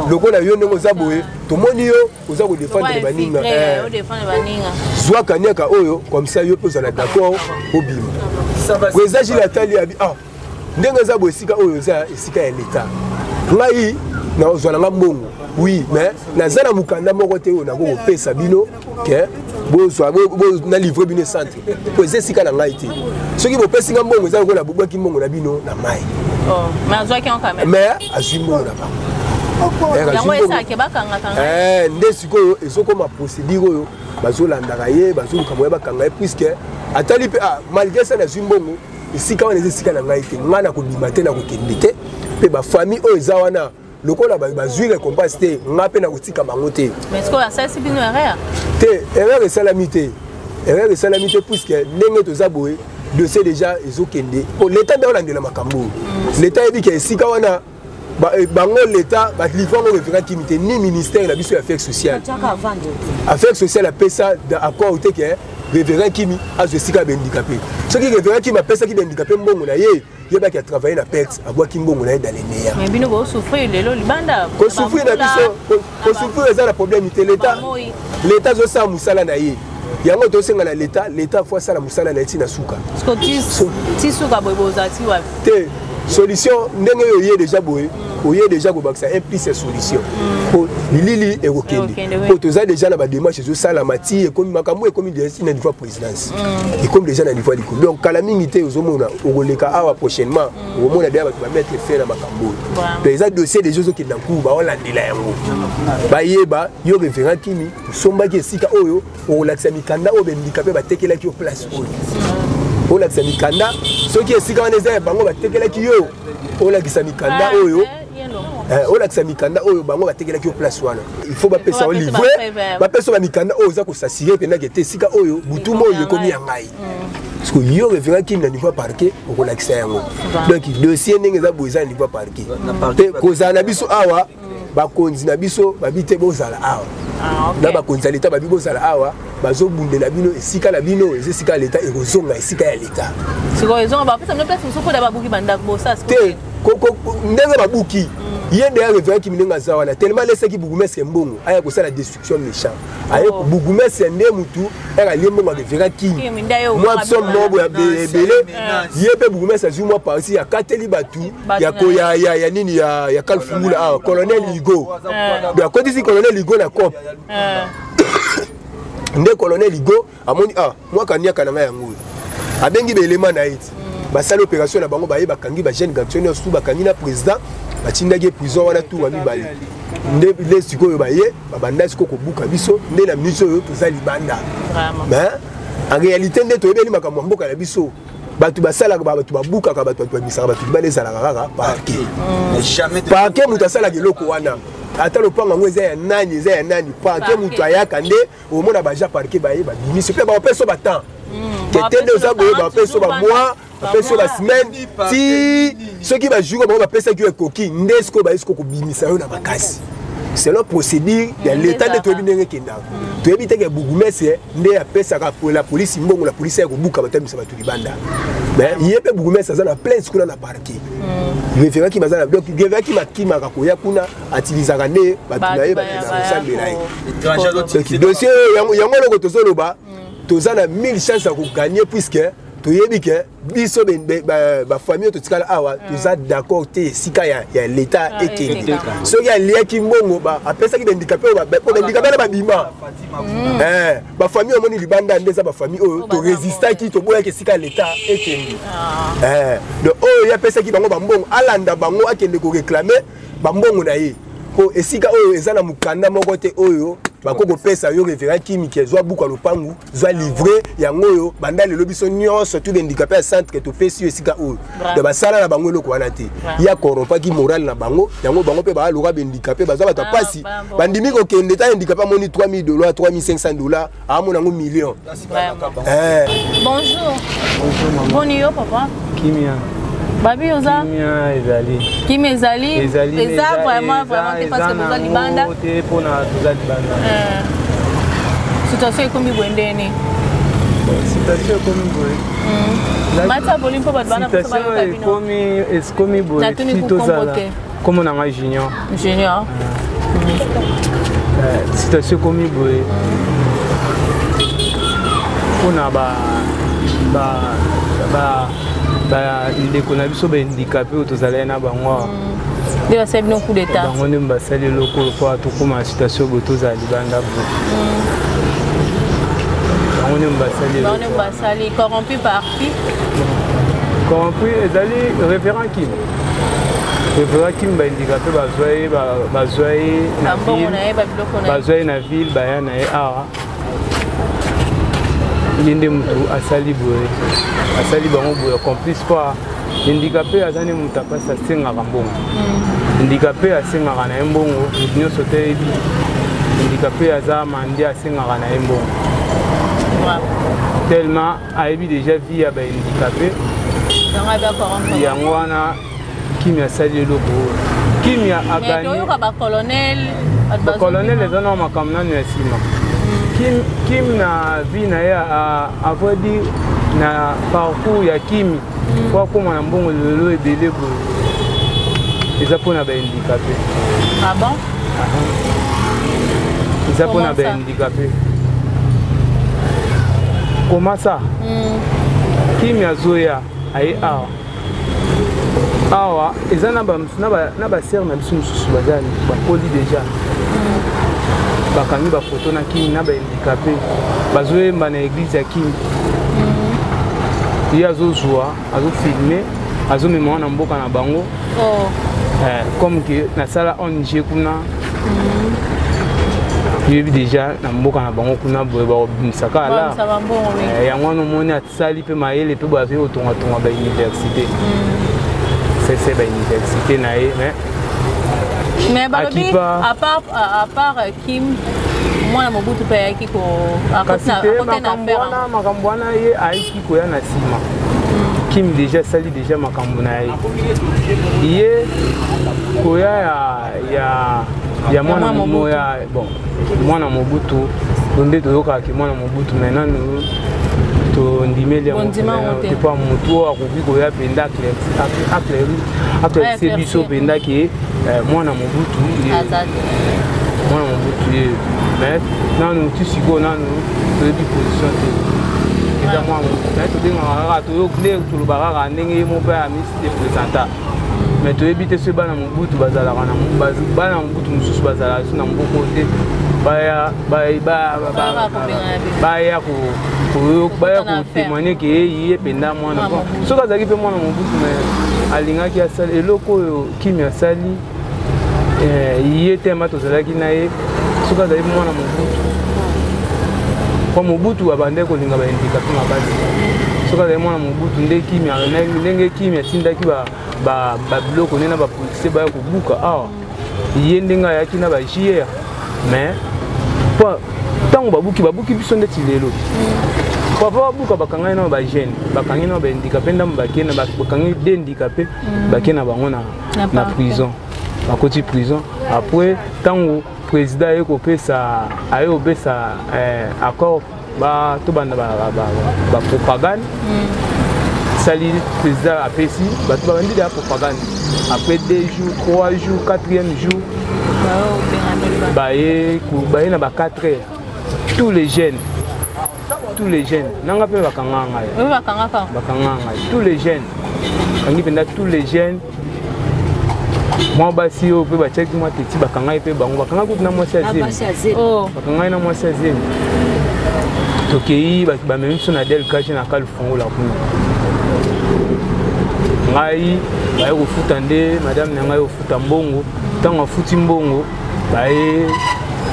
S4: lokola yo ndenge oza boye, tomoni yo oza kodefendre baninga, zwa kaniaka oyo, comme ça yo mpe ozala d'accord, obima. Président Gilles atali, abi: ah, ndenge eza boye, esika oyo eza esika ya leta, ngai nazwa nanga mbongo, oui, mais naza na mokanda moko te oyo nako kopesa bino ke bozwa na livre bino centre, po eza esika na ngai te. Soki bopesi nga mbongo, eza lokola bobwaki mbongo na bino na mai. Mais azwi mbongo na bango. Nde sikoyo ezokoma procédure oyo bazolandaka ye, bazoluka moya bakanga ye, puisque atali mpe: ah, malgré ça nazwi mbongo, esika wana eza esika na ngai te, ngai nakobima te, nakokende te. Mpe bafamille oyo eza wana, lokola bazwi récompense te, ngai mpe nakotika bango te. Te, erreur esalami te, erreur esalami te, puisque ndenge toza boye, dossier déjà ezokende po leta nde olandela makambo oyo. Leta yebi ke esika wana, bango leta balivre yango révérend Kimi te, ni ministère na biso ya affaires sociales. Affaires sociales apesa accord te ke révérend Kimi azwa esika ya bahandicapé. Soki révérend Kimi apesaki bahandicapé mbongo na ye, yebaki atravaille na perte, abwaki mbongo na ye dans le néant. Kosouffrir na biso, kosouffrir eza na problème te. Leta, leta azosala mosala na ye. Yango tosenga na leta, leta faut asala mosala na ye ntina suka. Te, solution ndenge oyo oye déjà boye, oye déjà kobakisa un plus ya solution, po lilili ekokende, po toza déjà na badémarche ezosalama ti ekomi makambo ekomi déjà na niveau ya présidence, ekomi déjà na niveau ya likolo. Donc kala mingi te, ozomona okoleka awa prochainement, okomona déjà bato bamettre fin na makambo oyo. Donc eza dossier déjà ozokende na cour, baolandela yango, bayeba yo révérend Kimi osombaki esika oyo, okolakisa mikanda oyo bendika mpe batekelaki yo place oyo, olakisa mikanda. Soki esika wana eza ya bango batekelaki yo, olakisa mikanda oyo, olakisa mikanda oyo bango batekelaki yo place wana. Il faut bapesa yo livre, bapesa yo bamikanda oyo oza kosasire mpendake te esika oyo butu moyo ekomi ya ngai. Parce que yo révérend Kimi, na niveau ya parquet okolakisa yango. Donc dossier ndenge eza boye, eza na niveau ya parquet mpe kozala na biso awa. Bakonzi na biso babi te bozala awa na bakonzi ya leta, babi bozala awa, bazobundela bino esika na bino. Eza esika ya leta, ekozonga esika ya leta. Te, ndenge babuki ye nde ya révérend Kimi, ndenge aza wana, tellement alesaki bourgmestre mbongo, aya kosala destruction méchant, aye bourgmestre nde mutu ere alie mbongo ya révérend Kimi, mwa somme moko boye ebele. Ye mpe bourgmestre azwi mwa parti, akateli bato ya nini ya Kalfungula awa, colonel Ligo. Donc akotisi colonel Ligo na cope. Nde colonel Ligo amoni: ah, mwa kaniaka na ngai yango oyo. Abengi baelema na ye ti basali opération na bango, baye bakangi bajeune garçon nyonso tu, bakangi na président, batindaki ye prison wana tour ya mibale. Nde sikoyo baye babanda sikoyo kobuka biso. Nde na minute oyo toza libanda. Mais en réalité, nde toyebeli makambo ya mboka na biso, bato basalaka, bato babukaka, bato bato babimisaka bato libanda, ezalaka kaka parquet. Parquet moto asalaka eloko wana, ata lopango yango eza ya nani, eza ya nani, parquet moto ayaka. Nde omona baja parquet baye babimisi mpe bapesa batemps kete nde oza boye, bapesa bamois, bapesi yo basemaine, ti soki bajour bango bapesaki yo ekoki, nde sikoyo baye sikoyo kobimisa yo na makasi. Selon procédure ya l'État nde toyebi ndenge ekendaka. Toyebi te ke bourgmestre nde apesaka la police mbongo, la police ya kobuka bato, abimisa bato libanda. Mais ye mpe bourgmestre aza na plainte kuna na parquet. Révérend Kim aza na, donc révérend Kim akimaka koya kuna, atilisaka nde bato na ye, bakendaka kosambela ye. Donc dossier oyo, yango eloko tozoloba, toza na 1000 chance ya kogagner, puisque toyebi ke biso bafamille oyo totikala awa toza d'accord te esika ya l'État ekende. Soki aliaki mbongo, apesaki bahandicapé oyo, po bahandicapé na babima. Bafamille omoni libanda nde eza bafamille oyo torésistaki, toboyaki esika ya l'État ekende. Donc oyo ye apesaki bango bambongo, alanda bango, akende koréclamer bambongo na ye, po esika oyo eza na mokanda moko te oyo bakoki kopesa yo, révérend Kimiki, zwa buku ya lopangu, zwa livre yango oyo, banda lelo biso nyonso tu bahandicapé ya centre topesi yo esika oyo. Donc basala na bango eloko wana te. Ye acorrompaki morale na bango yango, bango mpe baaloka bahandicapé bazwa bato ya pasi, bandimi kokende ta. Handicapé amoni 3000 dollars, 3500 dollars, amona yango million.
S2: Bonjour. Boni yo, papa?
S5: Kimia.
S2: Babi oza?
S5: Kimia ezali.
S2: Kimia ezali?
S5: Ezali.
S2: Eza vraiment vraiment te, parce que boza libanda.
S5: Te, mpona toza libanda.
S2: Situation ekomi boye ndeni?
S5: Situation ekomi boye.
S2: Mata volume mpo bato bana poso bayoka bino.
S5: Ekomi, ekomi boye.
S2: Natuni
S5: ti
S2: kukombo
S5: tozala
S2: te.
S5: Kombo na ngai Junior.
S2: Junior.
S5: Situation ekomi boye mpona bandeko na biso bahandicapé oyo tozalaki na bango awa.
S2: Nde basali bino coup d'État.
S5: Bango nde basali eloko oyo mpo tokóma na situation boye, tozala libanda boye. Bango nde basali.
S2: Bango nde basali. Corrompu par qui?
S5: Corrompu ezali révérend Kim. Révérend Kim, bahandicapé bazwa ye, bazwa ye na
S2: bambongo
S5: ville.
S2: Na ye, babiloko na ye.
S5: Bazwa ye na ville, baya na ye awa. Ye nde motu asali boye, asali bango boye, complice po handicapé aza nde moto apasi, asengaka mbongo. Handicapé asengaka na ye mbongo, motu nyonso te yebi handicapé aza mandi, asengaka na ye mbongo tellement ayebi déjà vie ya bahandicapé.
S2: Yango ayebi acorrompre.
S5: Yango wana Kimi asali eloko oyo. Kimi
S2: Mais
S5: agani.
S2: toyoka bacolonel.
S5: Colonel eza na makambo nano ya nsima. Kim, Kim na vie na ye, à vrai dire, na parcours ya Kimi po akóma na mbongo lelo ebele boye, eza mpona bahandicapé.
S2: Ah bon?
S5: Eza mpona
S2: Comment ça?
S5: bahandicapé. Comment ça? Kimi azoya, aye awa. Awa eza na basere na biso mosusu baza bakoli déjà, bakangi bafoto na Kimi na bahandicapé, bazoyemba na église ya Kimi. Ye azozwa, azofilmer, azomema wana mboka na bango.
S2: Oh.
S5: Comme ke nasala ONG kuna, yebi déjà na mboka na bango kuna boye bakobimisaka ala.
S2: Babimisa bambongo mingi.
S5: Yango wana omoni asali mpe mayele mpe boye, azali kotongatonga bauniversité, sese bauniversité na ye, mais
S2: Mais balobi à part Kim, mwana Mobutu mpe ayaki ko
S5: kasi
S2: akoti
S5: te.
S2: na
S5: Makambo
S2: affaire.
S5: wana, makambo wana ye ayiki koya na nsima. Kim déjà asali déjà makambo na ye. Ye koya ya mwana
S2: mwana Mobutu.
S5: Ya bon, mwana Mobutu to nde toyokaka ke mwana Mobutu, mais nanu tondimeli yango.
S2: Bondima yango te.
S5: Mpo motu oyo akoki koya mpenza éclaircir biso mpenza ke mwana Mobutu ye
S2: Aza te.
S5: Mwana Mobutu ye, mais nanu ti sikoyo nanu toyebi position te. Eza mwana Mobutu, mais tobengaka kaka, nde tolobaka kaka ndenge ye moko mpe amisi représenta, mais toyebi te soki bana Mobutu bazalaka na bana Mobutu mosusu bazalaka so na mboka oyo te, baya
S2: Baya kobengana bino.
S5: Baya
S2: Kokota na
S5: kotémoigner ke ye mpenza mwana
S2: Mwana Mobutu.
S5: Soki azalaki mpe mwana Mobutu, mais alingaki asali eloko oyo Kimi asali ye te. Ma tozalaki na ye, soki azali mwana Mobutu, po Mobutu abandaki kolinga bahandicapé mabasi, soki azali mwana Mobutu nde Kimi, ndenge Kimi atindaki babiloko nde na bapolicier baya kobuka awa, ye ndenge ayaki na ba GR, mais po ntango babuki, babuki biso ndeti lelo. Papa babuka, bakangai na bajeune, bakangi na bahandicapé ndambo, bakei na bakangi de handicapé, bakei na bango
S2: Na
S5: na
S2: parquet.
S5: prison. Bakoti prison. Après ntango président aye kopesa, aye kopesa accord, ba tobanda bapropagande. Sali président apesi bato, babandi deya propagande. Après 2 jours, 3 jours, quatrième jour, baye, baye na ba 4 heures, tous les jeunes, tous les jeunes nanga mpe bakanga ngai.
S2: Bakangaka.
S5: Bakanga ngai, tous les jeunes, bakangi mpenza tous les jeunes. Mwa basi oyo mpe batiaki mwa teti, bakangai mpe bango, bakanga kutu na mwasi ya zemi. Bakangai na mwasi ya zemi. Tokei, bamemi biso na del cage na Kalufungola kuna. Ngai baye kofuta nde madame na ngai kofuta mbongo. Ntango afuti mbongo, baye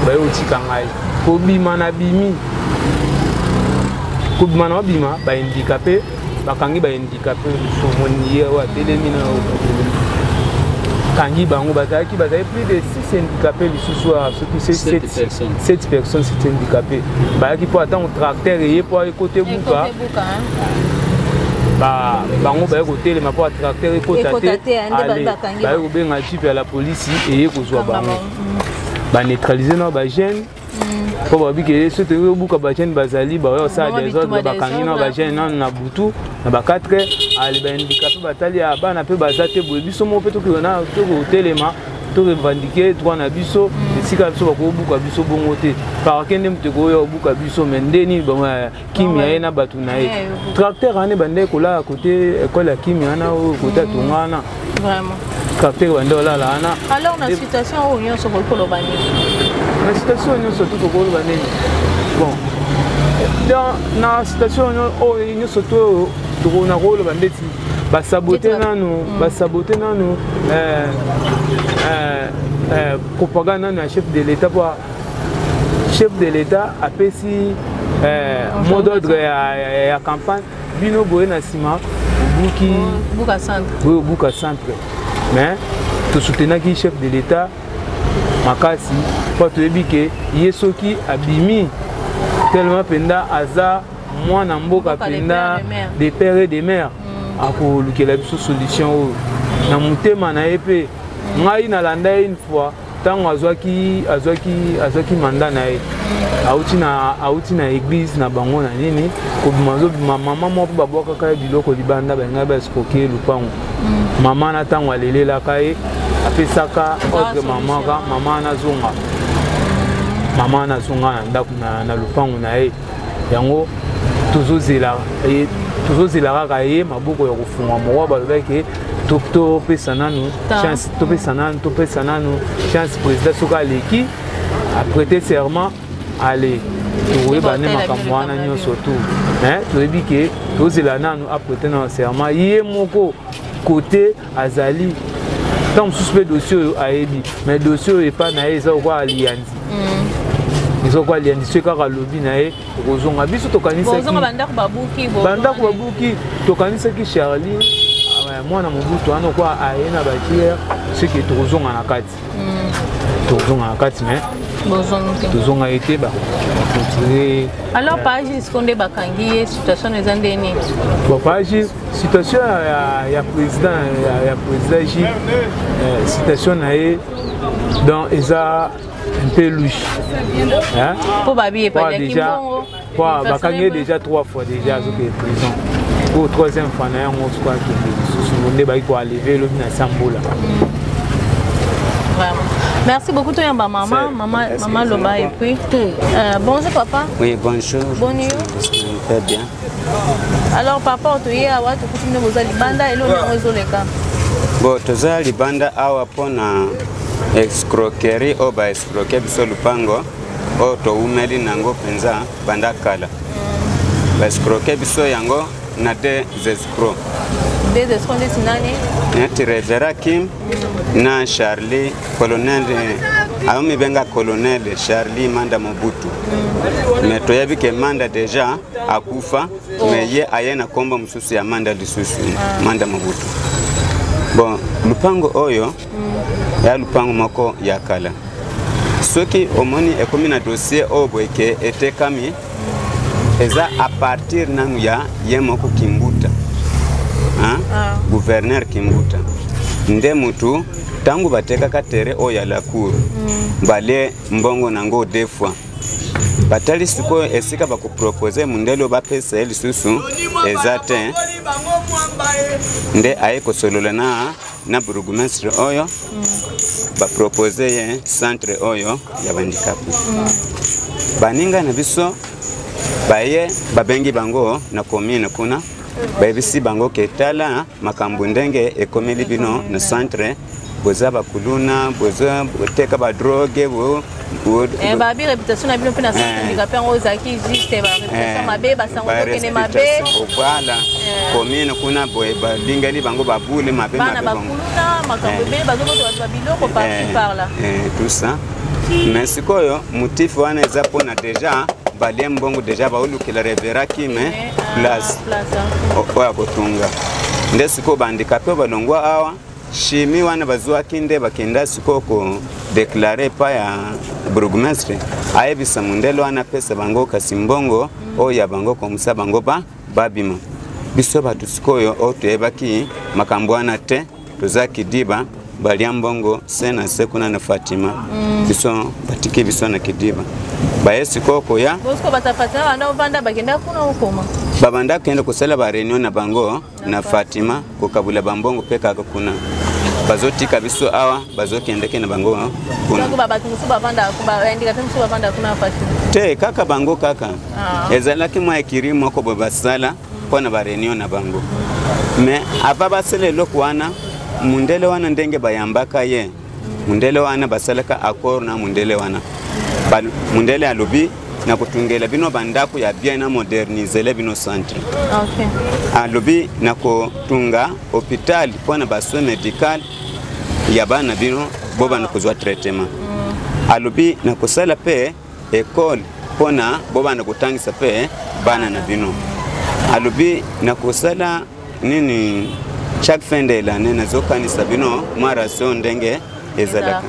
S5: kotika ngai. Kobima na bimi, kobima na obima, bahandicapé bakangi, bahandicapé mosusu. Omoni ye oyo atelemi na oyo atelemi, kangi bango. Bazalaki, bazali plus de 6 handicapé lisusu, soki 7 personnes, 7 handicapé bayaki mpo atango tracteur eye mpo ekota ebuka bango, baye kotelema mpo tracteur ekota te. Ale baye kobenga jeep ya la polisi, eye kozwa bango, baneutraliser na bajeune mpo babi ke soki toyoki obuka, bajeune bazali baoya kosala désordre. Bakangi na bajeune nano na butu na ba 4 heures. Ale bahandicapé batali ya bana mpe baza te boye. Biso moko mpe tokotelema, torevendiquer droit na biso. Esika biso bakobuka biso bongo te, parke nde moto ekoya kobuka biso. Me nde nini, Kimia ye na bato na ye, tracteur wana ebandaki kolala kote ekole ya Kimia wana, oyo kote atonga wana, tracteur ebandi kolala wana.
S2: Alors na situation oyo nyonso, boyi koloba nini?
S5: Na situation oyo nyonso tu, tokoloba nini? Bon, na situation oyo nyonso to tokona koloba ndeti basabote nanu, basabote nanu propagande nanu ya chef de l'État, po chef de l'État apesi mot d'ordre ya campagne. Bino boye na nsima obuki, boye obuka centre. Mais tosoutenaki chef de l'État makasi mpo toyebi ke ye soki abimi tellement mpenza aza mwana mboka mpenza de père et de mère, akolukela biso solution oyo na motema na ye. Mpe ngai nalanda ye une fois ntango azwaki mandat na ye, auti na église na bango na nini, kobima, azobima, mama moko mpe babwakaka ye biloko libanda, balingai baescroquer lupango. Mama na ntango alelelaka ye, apesaka ordre mama, mama wana azonga, mama wana azonga na ndako na lupango na ye. Yango tozozela, tozozela kaka ye maboko ya kofungwa moko. Balobaki topesa nanu chance, topesa nanu, topesa nanu chance président. Soki aleki, aprêter serment, ale tokoyeba nde makambo wana nyonso tu. Mais toyebi ke tozela nanu aprêter nanu serment ye moko kote azali. Ntango mosusu mpe dossier oyo ayebi, mais dossier oyo epai na ye eza lokola alianzi, eza lokola alianzi. Soki kaka alobi na ye, okozonga. Biso tokanisaki bandako babuki, tokanisaki Charlie mwana Mobutu wana okwa aye na batiere, soki tokozonga na kati, tokozonga na kati. Mais tozonga ye te, baclôturer.
S2: Alors page siko nde bakangi ye, situation eza nde nini?
S5: Bon, page situation ya président, ya président Gilles, situation na ye donc eza un peu louche.
S2: Mpo babi epaliaki mbongo.
S5: Bakangi ye déjà trois fois déjà, azokende prison po troisième fois na yango. Soko akende lisusu nde baki koenlever elobi na sambula.
S2: Vraiment. Merci beaucoup, Toyamba Maman. Maman, Maman Loba et puis. Bonjour papa.
S6: Oui, bonjour.
S2: Bonne nuit.
S6: Très bien.
S2: Alors papa, toye awa, tokuti nde boza libanda, eloko yango ezoleka.
S6: Bon, toza libanda awa mpona escroquerie oyo baescroquer biso lupango oyo towumeli nango mpenza banda kala. Baescroquer biso yango na deux escrocs.
S2: Deux escrocs ndeti nani?
S6: Neti Révérend Kim na Charlie colonel, aomibenga colonel Charlie Manda Mobutu. Mais toyebi ke Manda déjà akufa. Mais ye aye na nkombo mosusu ya Manda lisusu, Manda Mobutu. Bon, lupango oyo ya lupango moko ya kala. Soki omoni ekomi na dossier oyo boye ke etekami, eza à partir nanu ya ye moko Kimbuta, hein? Gouverneur Kimbuta nde mutu. Ntango batekaka terrain oyo ya la cour, balie mbongo nango deux fois. Batali sikoyo esika bakopropose mundele oyo bapesa ye lisusu eza te, nde aye kosolola na bourgmestre oyo, bapropose ye centre oyo ya bandikape. Baninga na biso baye babengi bango na commune kuna, bayebisi bango ke tala makambo ndenge ekomeli bino na centre, boza bakuluna, boza boteka badrogue bo
S2: Babi réputation na bino mpe na centre handicapé yango ezalaki juste ba réputation mabe, basango tokende mabe.
S6: Voilà, commune kuna boye balingeli bango babule mabe.
S2: Bana
S6: mabe bango
S2: bakuluna, makambo ebele, bazobota bato babiloko par-ci par-là.
S6: Tout ça, mais sikoyo motif wana eza mpona déjà balie mbongo, déjà baolukela révérend Kime place
S2: place ah.
S6: Oyo akotunga. Nde sikoyo bahandicapé oyo balongwa awa, chimi wana bazwaki, nde bakenda sikoyo kodéclarer epai ya bourgmestre, ayebisa mondele wana apesa bango kasi mbongo oyo ya bango, komisa bango babima. Biso bato sikoyo oyo toyebaki makambo wana te, toza kidiba, balia mbongo se na se kuna na Fatima. Biso batiki biso na kidiba, baye sikoyo koya.
S2: Bosiko bato Fatima banda ovanda, bakenda kuna okoma.
S6: Babanda kende kosala baréunion na bango na Fatima, kokabula bambongo mpe kaka kuna bazotika biso awa, bazokendeke na bango kuna.
S2: Donc bato mosusu bavanda, bahandicapé mosusu bavanda kuna na Fatima?
S6: Te, kaka bango kaka.
S2: Ah.
S6: Ezalaki mwa ekiri moko boye basala mpo na baréunion na bango. Mais ava basala eloko wana, mundele wana ndenge bayambaka ye, mundele wana basalaka accord na mundele wana. Mundele alobi na kotungela bino bandako ya bien, na modernisele bino centre. Alobi na kotunga hôpital mpo na basoin médical ya bana bino, bo bana kozwa traitement. Alobi na kosala mpe école mpo na bo bana kotangisa mpe bana na bino. Alobi na kosala nini, chaque fin de l'année nazokanisa bino mwa ration ndenge ezalaka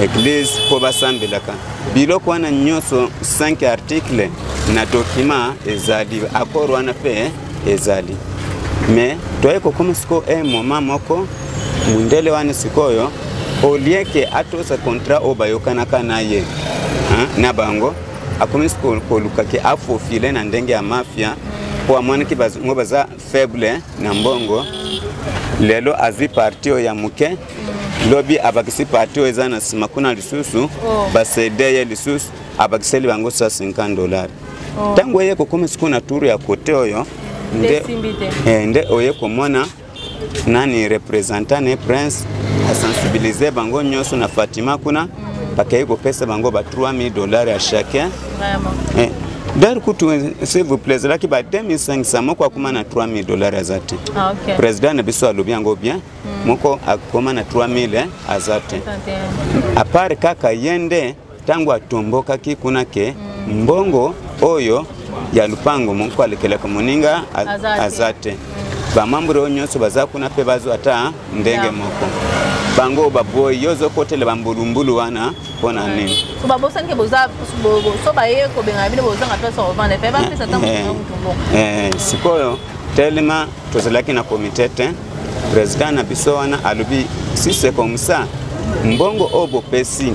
S6: église mpo basambelaka. Biloko wana nyonso 5 article na document ezali, accord wana mpe ezali. Mais toye kokoma sikoyo un moment moko, mundele wana sikoyo, au lieu ke atosa contrat oyo bayokanaka na ye, hein, na bango, akomi koluka ke afaufile na ndenge ya mafia, mpo amonaki bango baza faible na mbongo. Lelo azwi parti oyo ya moke, lobi abakisi parti oyo eza na nsima kuna lisusu. Basede ye lisusu, abakiseli bango 150 $. Ntango eye kokoma sikoyo na tour ya kote oyo, nde
S2: Esimbi te.
S6: Nde oye komona nani, représentant ne Prince, asensibilize bango nyonso na Fatima kuna, bakei kopesa bango ba 3000 $ ya chacun. D'ailleurs kutu, s'il vous plaît, ezalaki ba 2500, moko akoma na 3000 $ aza te. Président na biso alobi yango bien, moko akoma na 3000 aza te, à part kaka ye nde ntango atombokaki kuna ke mbongo oyo ya lupango moko alekelaka moninga
S2: Aza te.
S6: Aza te. Bamembre oyo nyonso baza kuna mpe bazwa ata ndenge moko. Bango baboyi, yo ozokotela bambulumbulu wana mpo na nini?
S2: So babosani ke boza so baye kobengana bino, bozanga place ya kovanda, epe bapesa ata motu na motu mbongo.
S6: Sikoyo telema tozalaki na komite te, président na biso wana alobi: si c'est comme ça, mbongo oyo bopesi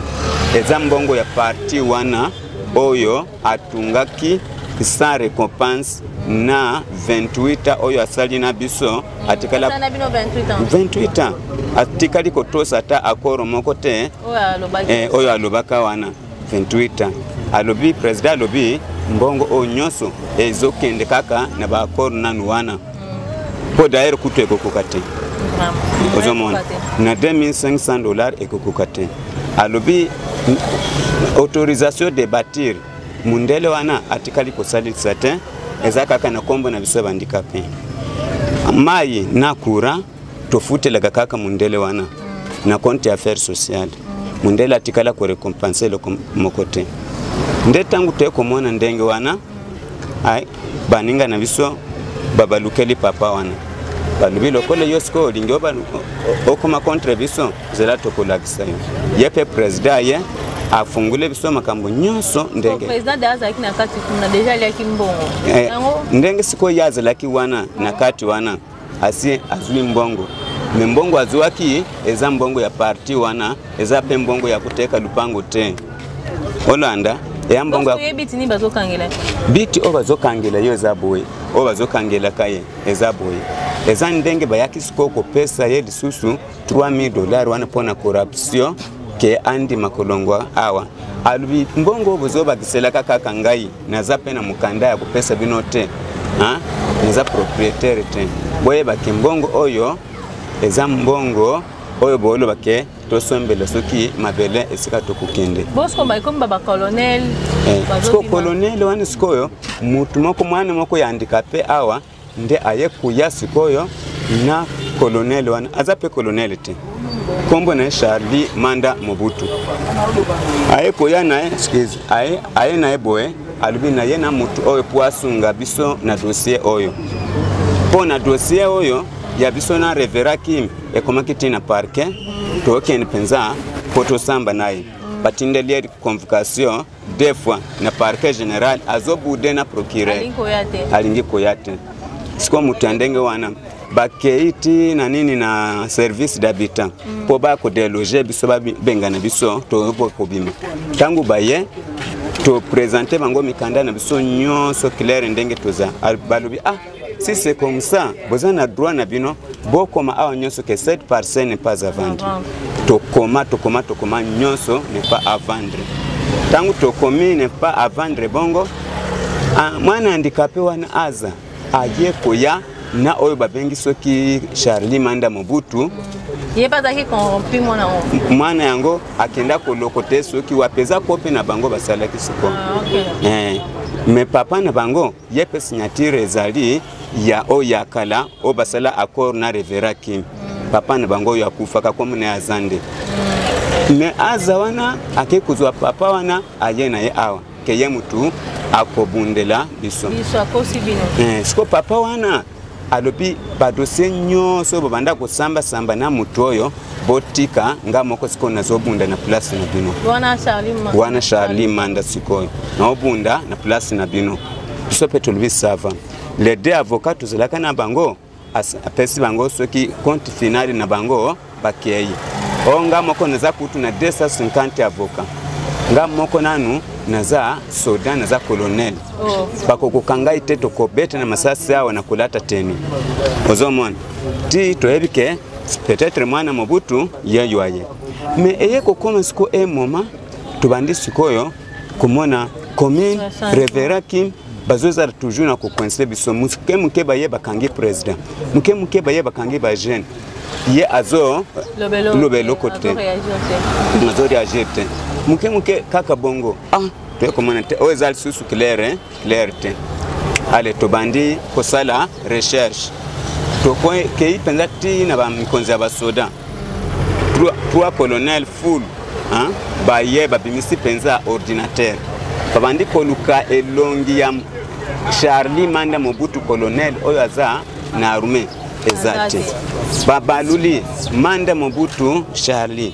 S6: eza mbongo ya parti wana oyo atungaki sans récompense na 28 ans oyo asali na biso, atikala
S2: Asala na bino 28 ans.
S6: 28 ans, atikali kotosa ata accord moko te.
S2: Oyo alobaki.
S6: Oyo alobaka wana 28 ans. Alobi, président alobi mbongo oyo nyonso ezokende kaka na baaccord nanu wana, mpo d'ailleurs kutu ekokoka te. Ozomona na 2500 $ ekokoka te. Alobi autorisation de bâtir, mundele wana atikali kosalisa te, eza kaka na nkombo na biso bahandicapé. Mai na courant tofutelaka kaka mundele wana na compte ya affaire sociale. Mundele atikala korécompenser eloko moko te. Nde ntango toye komona ndenge wana, ai, baninga na biso babalukeli papa wana, balobi: lokola yo sikoyo olingi okoma contre biso, zela tokolakisa yo. Ye mpe président ye afungule biso makambo nyonso ndenge
S2: Président de azalaki na kati kuna, déjà aliaki mbongo yango.
S6: Ndenge sikoyo ye azalaki wana na kati wana, asi azwi mbongo. Me mbongo azwaki eza mbongo ya parti wana, eza mpe mbongo ya koteka lupango te. Olanda eya mbongo ya
S2: biti nini bazokangela
S6: biti oyo bazokangela yo eza boye, oyo bazokangelaka ye eza boye, eza ndenge bayaki sikoyo kopesa ye lisusu 3000 dollars wana mpo na corruption ke andima kolongwa awa. Alobi mbongo oyo bozobakiselaka kaka ngai, naza mpe na mokanda ya kopesa bino te, naza propriétaire te. Boyeba ke mbongo oyo eza mbongo oyo booloba ke tosombela soki mabele esika tokokende. Siko colonel wana sikoyo mutu moko mwana moko ya handicapé awa nde aye kuya sikoyo na colonel wana, aza mpe colonel te, nkombo na ye Charlie Manda Mobutu. Aye koya na ye, excuse, aye, aye na ye boye, alobi na ye na mutu oyo po asunga biso na dossier oyo, mpo na dossier oyo ya biso na Reverend Kim ekomaki ti na parquet, tokende mpenza mpo tosamba na ye. Batindeli ye convocation deux fois na parquet général, azobude na procureur, alingi koya te. Sikoyo moto ya ndenge wana bakei ti na nini na service d'habitat mpo bakodeloge biso, babengana biso, topo kobima. Ntango baye topresente bango mikanda na biso nyonso claire ndenge toza, balobi ah, si c'est comme ça, boza na droit na bino bokoma awa nyonso que cette parcelle n'est pas à vendre. Tokoma, tokoma, tokoma nyonso n'est pas à vendre. Ntango tokomi n'est pas à vendre bongo, ah, mwana handicapé wana aza aye koya na oyo babengi soki Charlie Manda Mobutu.
S2: Ye mpe azalaki corrompu mwana yango.
S6: Mwana yango akenda kolokote soki wapi, eza kope na bango basalaki sikoyo.
S2: Ah, okay.
S6: Mais papa na bango ye mpe signature ezali ya oyo ya kala oyo basala accord na Reverend Kim. Papa na bango oyo akufaka kombo na ye aza nde. Mais aza wana ake kozwa papa wana aye na ye awa ke ye mutu akobundela biso.
S2: Biso akosi bino.
S6: Siko papa wana alobi badossier nyonso babanda kosamba-samba na mutu oyo botika nga moko sikoyo nazobunda na place na bino.
S2: Wana Charlie Manda.
S6: Wana Charlie Manda sikoyo naobunda na place na bino. Biso mpe tolobi sava. Les deux avocats tozalaka na bango, apesi bango soki compte final na bango bakei. O nga moko naza kutu na 250 avocats. Nga moko nanu naza soda, naza colonel.
S2: Oh.
S6: Bakokoka ngai te, tokobeta na masasi awa na kolata teni. Ozomona ti toyebi ke peut-être mwana Mobutu yeyo aye. Mais eye kokoma siko e moment tobandi sikoyo komona commune Reverend Kim bazozala toujours na kocoince biso. Moke moke baye bakangi président, moke moke baye bakangi ba jeune, ye azo loba eloko te, azo réagir te, moke moke kaka bongo. Ah, toye komona te oyo eza lisusu clair, clair te. Ale tobandi kosala recherche, tokei mpenza ti na bamikonzi ya basoda, trois colonel full, hein, baye babimisi mpenza ordinateur, babandi koluka elongi ya Charlie Manda Mobutu colonel oyo aza na armée, eza te. Babaluli Manda Mobutu Charlie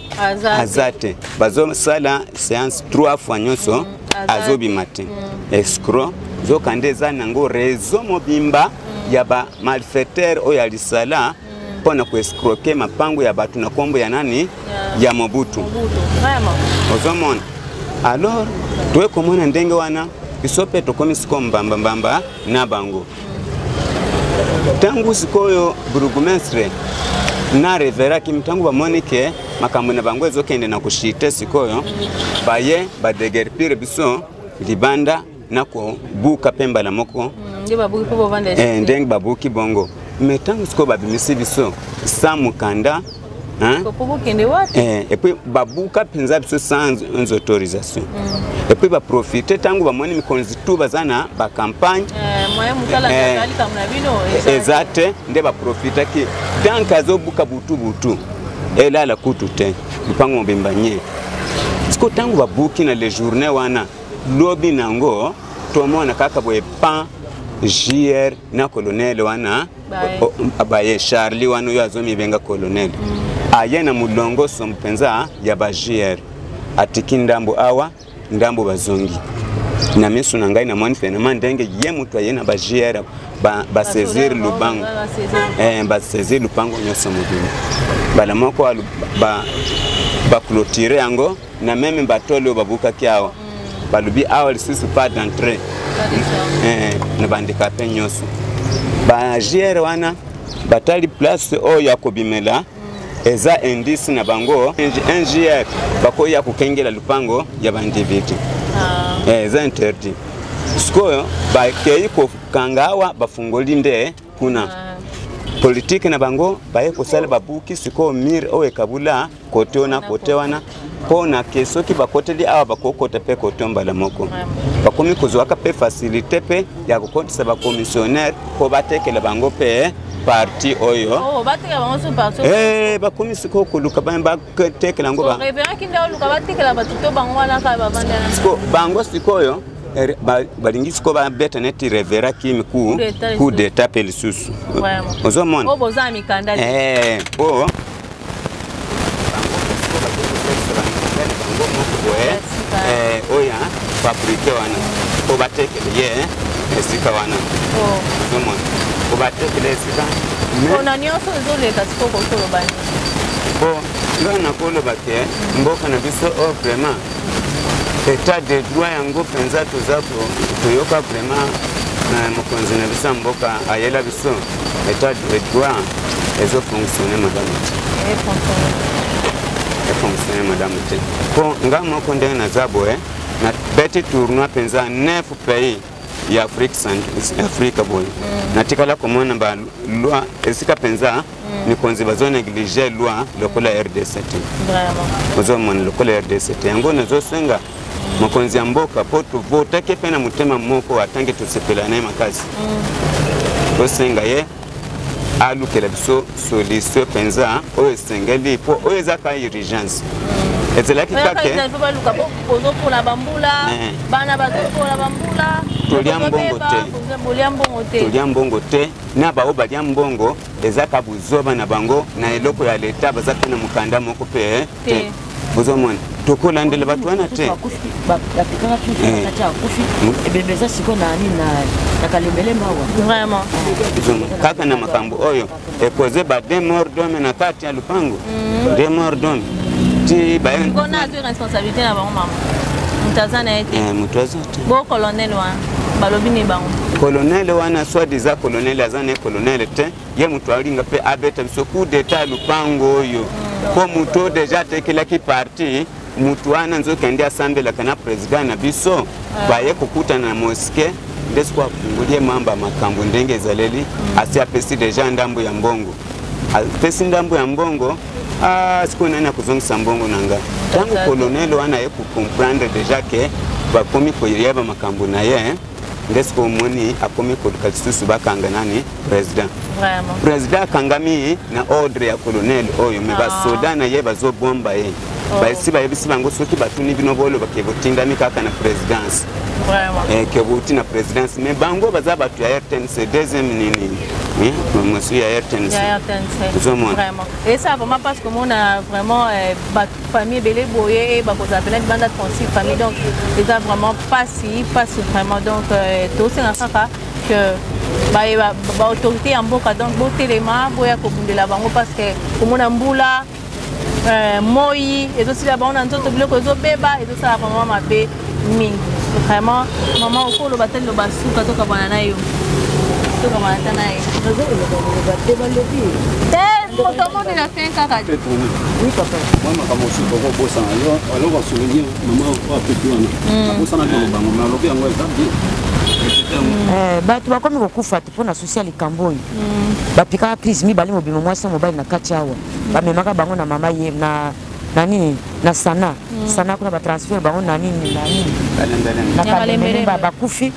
S6: aza te, bazosala séance 3 fois nyonso azobima te. Escroc nzokande eza nango réseau mobimba ya ba malfaiteur oyo ya lisala mpona koescroke mapango ya bato na nkombo ya nani, ya Mobutu. Ozomona alors toye komona ndenge wana biso mpe tokomi sikoyo mbambambamba na bango. Ntango sikoyo bourgmestre na reveraki, ntango bamoni ke makambo na bango ezokende na koshite, sikoyo baye badegerpire biso libanda na kobuka mpe mbala moko ndenge babuki bongo. Me ntango sikoyo babimisi biso sans mokanda, et puis babuka mpenza biso sans autorisation, et puis baprofite ntango bamoni mikonzi tu baza na bacampagne eza te, nde baprofitaki tanke azobuka butu butu elala kutu te lupango mobimba nye. Siko ntango babuki na le journée wana, lobi nango tomona kaka boye pan JR na colonel wana baye Charlie wana oyo azomibenga colonel, aye na molongo sombo mpenza ya ba JR, atiki ndambo awa ndambo bazongi. Na miso na ngai namoni penema ndenge ye moto aye na ba JR Basaisir lupango, basaisir lupango nyonso mobimba mbala moko, baclôturer yango na même batole oyo babukaki awa. Balobi awa lisusu pas d'entrée na bahandicapé nyonso. Ba GR wana batali place oyo ya kobimela, eza indice na bango. Un GR bakoya kokengela lupango ya baindividu, eza interdit. Sikoyo bakei kokanga awa, bafungoli nde kuna politike na bango, baye kosala babuki sikoyo mur oyo ekabula kote wana, kote wana, mpo na ke soki bakoteli awa, bakokota mpe kote mbala moko. Bakomi kozwaka mpe facilité mpe ya kokotisa bacommissionnaire mpo batekela bango mpe partie oyo.
S2: Oh, batekela bango so partie.
S6: Bakomi sikoyo koluka batekela yango.
S2: Révérend nde oluka batekela bato to bango wana kaka bavanda?
S6: Siko bango sikoyo balingi sikoyo babeta neti révérend Kimi
S2: Coup d'état.
S6: Coup d'état mpe lisusu, ozomona.
S2: Oyo boza na mikanda te.
S6: Po bango moko boye oyo fabriqué wana po batekele ye esika wana, ozomona, po batekele esika.
S2: Mpona nyonso ezoleka sikoyo, kotoloba nini?
S6: Bo nga nakoloba ke mboka na biso oyo vraiment état de droit yango mpenza toza toyoka vraiment mokonzi na biso ya mboka ayela biso état de droit ezofonctionne malamu te, efonctionne malamu te. Mpo nga moko ndenge naza boye, nabeti tournoi mpenza 9 pays ya Afrique, Afrique boye, natikala komona baloi esika mpenza mikonzi bazonégliger loi lokola RDC te. Ozomona, lokola RDC te. Yango nazosenga mokonzi ya mboka, mpo tovotaki mpe na motema moko, atanke tosepela na ye makasi, tosenga ye alukela biso solution mpenza oyo esengeli, mpo oyo eza ka urgence ezalaki kake.
S2: Baluka bozopola bambula, bana bazopola bambula.
S6: Tolia mbongo te.
S2: Bolia mbongo te.
S6: Tolia mbongo te. Na bao balia mbongo, eza ka buzoba na bango na eloko ya leta, baza mpe na mokanda moko mpe te. Ozomona, tokolandela bato wana te.
S7: Bapikaka kati, akufi, ebembe eza sikoyo na nini, na Kalembelembe awa.
S2: Vraiment.
S6: Kaka na makambo oyo ekoze ba deux morts d'homme na kati ya lupango, deux morts d'homme ti.
S2: Kona azwi responsabilité na bango, mama moto aza na ye te.
S6: Moto aza te.
S2: Bo colonel wana balobi ni bango?
S6: Colonel wana, soit disant colonel, aza na colonel te. Ye moto alinga mpe abeta biso coup d'état ya lupango oyo, mpo moto déjà atekelaki parti. Motu wana nzokende asambelaka na président na biso, baye kokutana na mosquée, nde siko afungoli ye mamba makambo ndenge ezaleli. Asi apesi déjà ndambo ya mbongo, apesi ndambo ya mbongo. Sikoyo nani akozongisa mbongo na nga? Ntango colonel wana aye kocomprendre déjà ke bakomi koyeba makambo na ye, nde sikoyo omoni akomi koluka lisusu bakanga nani? Président. Président akangami na ordre ya colonel oyo, me basoda na ye bazobomba ye. Basi bayebisi bango, soki batuni bino, boloba ke botindami kaka na présidence, ke bouti na présidence. Mais bango baza bato ya RTNC, deuxième nini, mosu ya RTNC. Ozomona.
S2: Esa vraiment parce que mona vraiment bato famille ebele boye bakozala mpena libanda, 36 famille, donc eza vraiment pasi, pasi vraiment. Donc tosenga kaka que baautorité ya mboka, donc botelema, boya kobundela bango, parce que komona mbula, moi ezosila bango na nzoto, biloko ezobeba, ezosala vraiment mabe mingi vraiment. Mama, okoloba te, liloba suka, tokabwana na yo, tokabwana ta na ye te, moto amonela fin kaka.
S7: Oui, papa.
S3: Mwa makambo mosusu tokobosana yo, eloko asouligner mama oyo apeki wana, abosanaki koloba ngo, me alobi yango, eza bien.
S7: Bato bakomi kokufa te mpo na susi ya likambo oyo. Bapikaka crise mibale mobima, mwasi na mobali na kati awa. Bamemaka bango na mama ye na nini, na sana sana kuna, batransfert bango na nini, na nini, na Kalembelemba. Bakufi,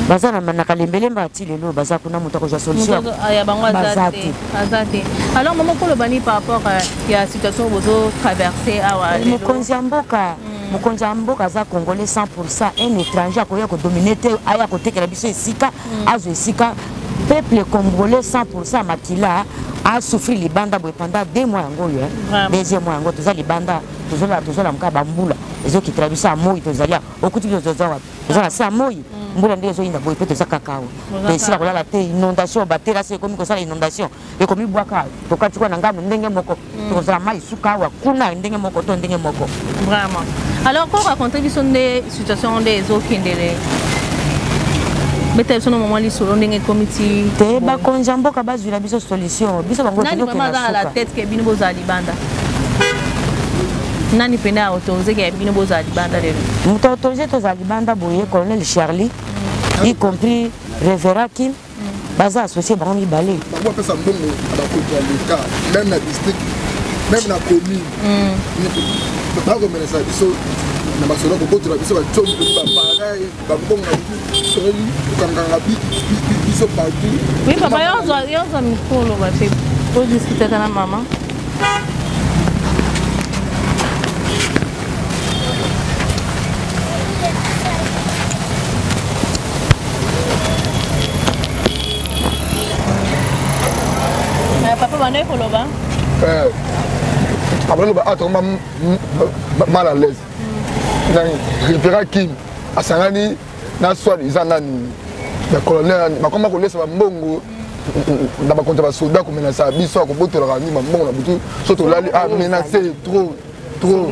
S7: baza na Kalembelemba ati lelo baza kuna, moto akozwa solution
S2: ya bango aza te, aza te. Alors mama, koloba nini par rapport ya situation bozotraverse awa?
S7: Mokonzi ya mboka, mokonzi ya mboka aza congolais 100. Un étranger akoya kodominer te, aya kotekela biso esika, azwa esika. Peuple congolais 100, makila asouffrir libanda boye pendant 2 mois yango oyo, deuxième mois yango toza libanda, tozolamuka, bambula ezokitela biso ya moi, tozali okuti biso, toza wapi? Toza na se ya moi. Mbula ndenge ezoyinda boye mpe toza kaka awa. Esila kolala te, inondation, baterase ekomi kosala inondation, ekomi bwaka, tokati kwa na ngambo ndenge moko, tokozala mai suka awa kuna ndenge moko to ndenge moko.
S2: Vraiment. Alors ko raconter biso nde situation nde ezokendele. Beta biso na mama lisolo ndenge ekomi ti.
S7: Te bakonzi ya mboka bazwila biso solution, biso bango
S2: nani vraiment aza na la tête ke bino bozala libanda? Nani pene autorisé ke bino bozala libanda lelo?
S7: Moto autorisé tozala libanda boye, colonel Charlie, y compris révérend Kim, baza associé bango mibale.
S1: Bango bapesa mbongo na bakonzi ya leta, même na district, même na commune, bakomelesa biso na masolo kobotola biso batiombi bapareil bambongo na biso kokanganga biso partout.
S2: Oui papa, yozwa mikolo bape todiskutaka na mama. Papa bandaki koloba
S1: abaloba awa tokoma mal à l'aise na révérend Kim asangani na swad eza nani bacolonel bakoma kolesa bambongo na bakonzi ya basoda komenasa biso akobotolaka nini bambongo na butu so tolali amenace trop trop.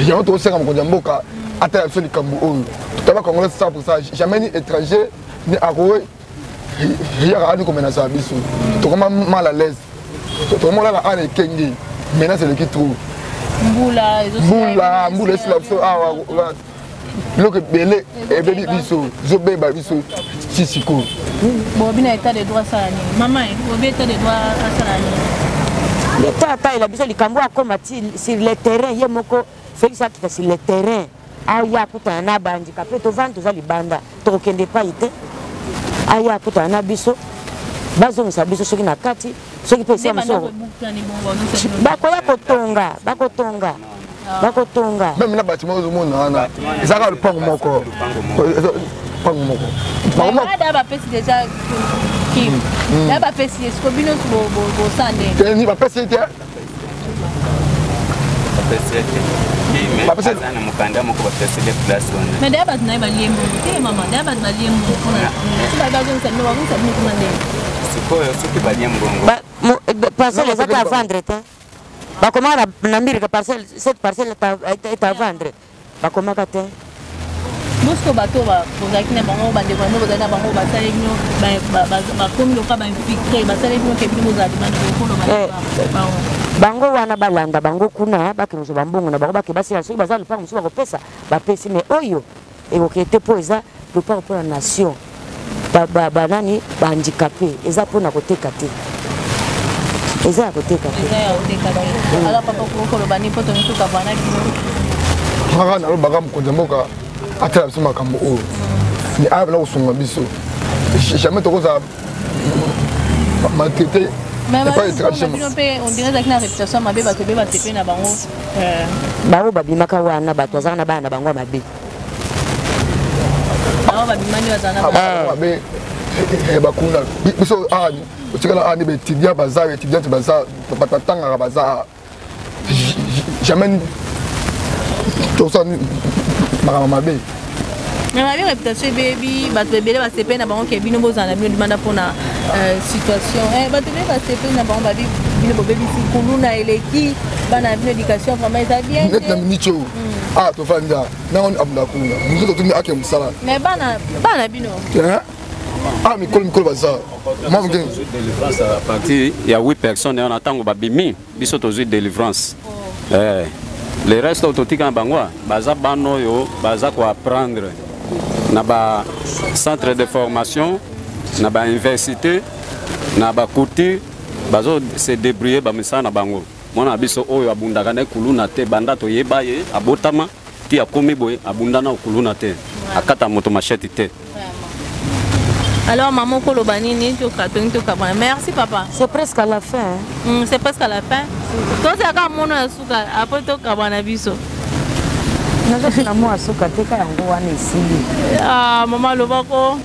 S1: Yango tokosenga mokonzi ya mboka atala biso likambo oyo. Totaba congolais 100%, jamais ni étranger ni akoyaka ani komenasa biso. Tokoma mal à l'aise, tokomolala ana ekenge menace eleki trop.
S2: Mbula
S1: mbula mbula esila biso awa, biloko ebele ebebi biso, ezobeba biso ti sikoyo.
S2: Bobi na état de droit asala nini mama? Bobi état de droit asala nini?
S7: Leta atayela biso likambo, akoma ti sur le terrain ye moko. Félix akita sur le terrain, aya akutana na bandika mpe tovandi, toza libanda, tokokende epai te. Aya akutana na biso, bazongisa biso soki na kati, soki mpe esika mosusu bakoya kotonga, bakotonga, bakotonga.
S1: Même na bâtiment ozomona wana ezalaka lopango moko, lopango moko.
S2: Ada bapesi déjà Kim ya bapesi esiko bino bosala ndenge?
S1: Bapesi te.
S6: Bapesi aza na mokanda moko, bapesele place wana.
S2: Mais daya bato na ye balie mbongo te mama, daya bato balie mbongo mpona so baye bazongisa bino, bazongisa bino kuna ndenge?
S6: Sikoyo soki balie mbongo,
S7: parcelle ezaka à vendre te. Bakomaka na mbirika parcelle, cette parcelle est à vendre, bakomaka te.
S2: Bosiko bato bozalaki na bango, bandeko yango bozali na bango, basali bino bakomi loka bainfiltré, basali bino ke bino bozala libanda, bokoloba
S7: bango wana balanda bango kuna, bakende kozwa bambongo na bango, bake basila. Soki baza lopango mosusu bakopesa, bapesi, mais oyo ekoki te mpo eza lopango mpona nation, banani bahandicapé, eza mpona koteka te, eza ya koteka te.
S2: Eza ya koteka te. Alors papa, okoloba nini mpo tomituka bwana bino?
S1: Kaka nalobaka, mokonzi ya mboka atala biso makambo oyo, mais aya bana kosunga biso. Jamais tokozala maltraité epai étranger.
S2: Bino mpe on dirait ezalaki na réputation mabe, bato ebe batepe na bango.
S7: Bango babimaka wana, bato bazalaka na bana na bango ya mabe.
S2: Bango babimani bazala na
S1: mabe bakuna. Biso awa otikala awa nde baétudiant baza, étudiante baza, bato batangaka baza. Jamais tosala makambo mabe.
S2: Mais mabe réputation ebebi, bato ebele basepeli na bango ke bino bozala na bino libanda mpona situation. Bato ebele basepeli na bango, babi bino bobebisi kuluna eleki bana na bino, éducation vraiment eza bien.
S1: Neti na miniti oyo awa tovandi awa, nango abunda kuna mosusu totumi ake mosala.
S2: Mais bana, bana bino?
S1: Ah, mikolo mikolo baza mwa moke.
S3: Délivrance à partir ya 8 personnes wana, ntango babimi biso tozwi délivrance. Le reste oyo totika na bango baza bana oyo baza koapprendre na ba centre de formation, na ba université, na bacouture, bazo se débrouiller bamisala na bango. Mwana na biso oyo abundaka na kuluna te, banda toyeba ye, abotama ti akomi boye, abunda na kuluna te, akata moto machette te.
S2: Alors maman, koloba nini? Totongi tokabwana. Merci papa.
S7: C'est presque à la fin, hein?
S2: C'est presque à la fin, tozalaka mono ya suka, après tokabwana biso.
S7: Nazosina mwa ya suka te, ka yango wana esili.
S2: Ah, mama alobako.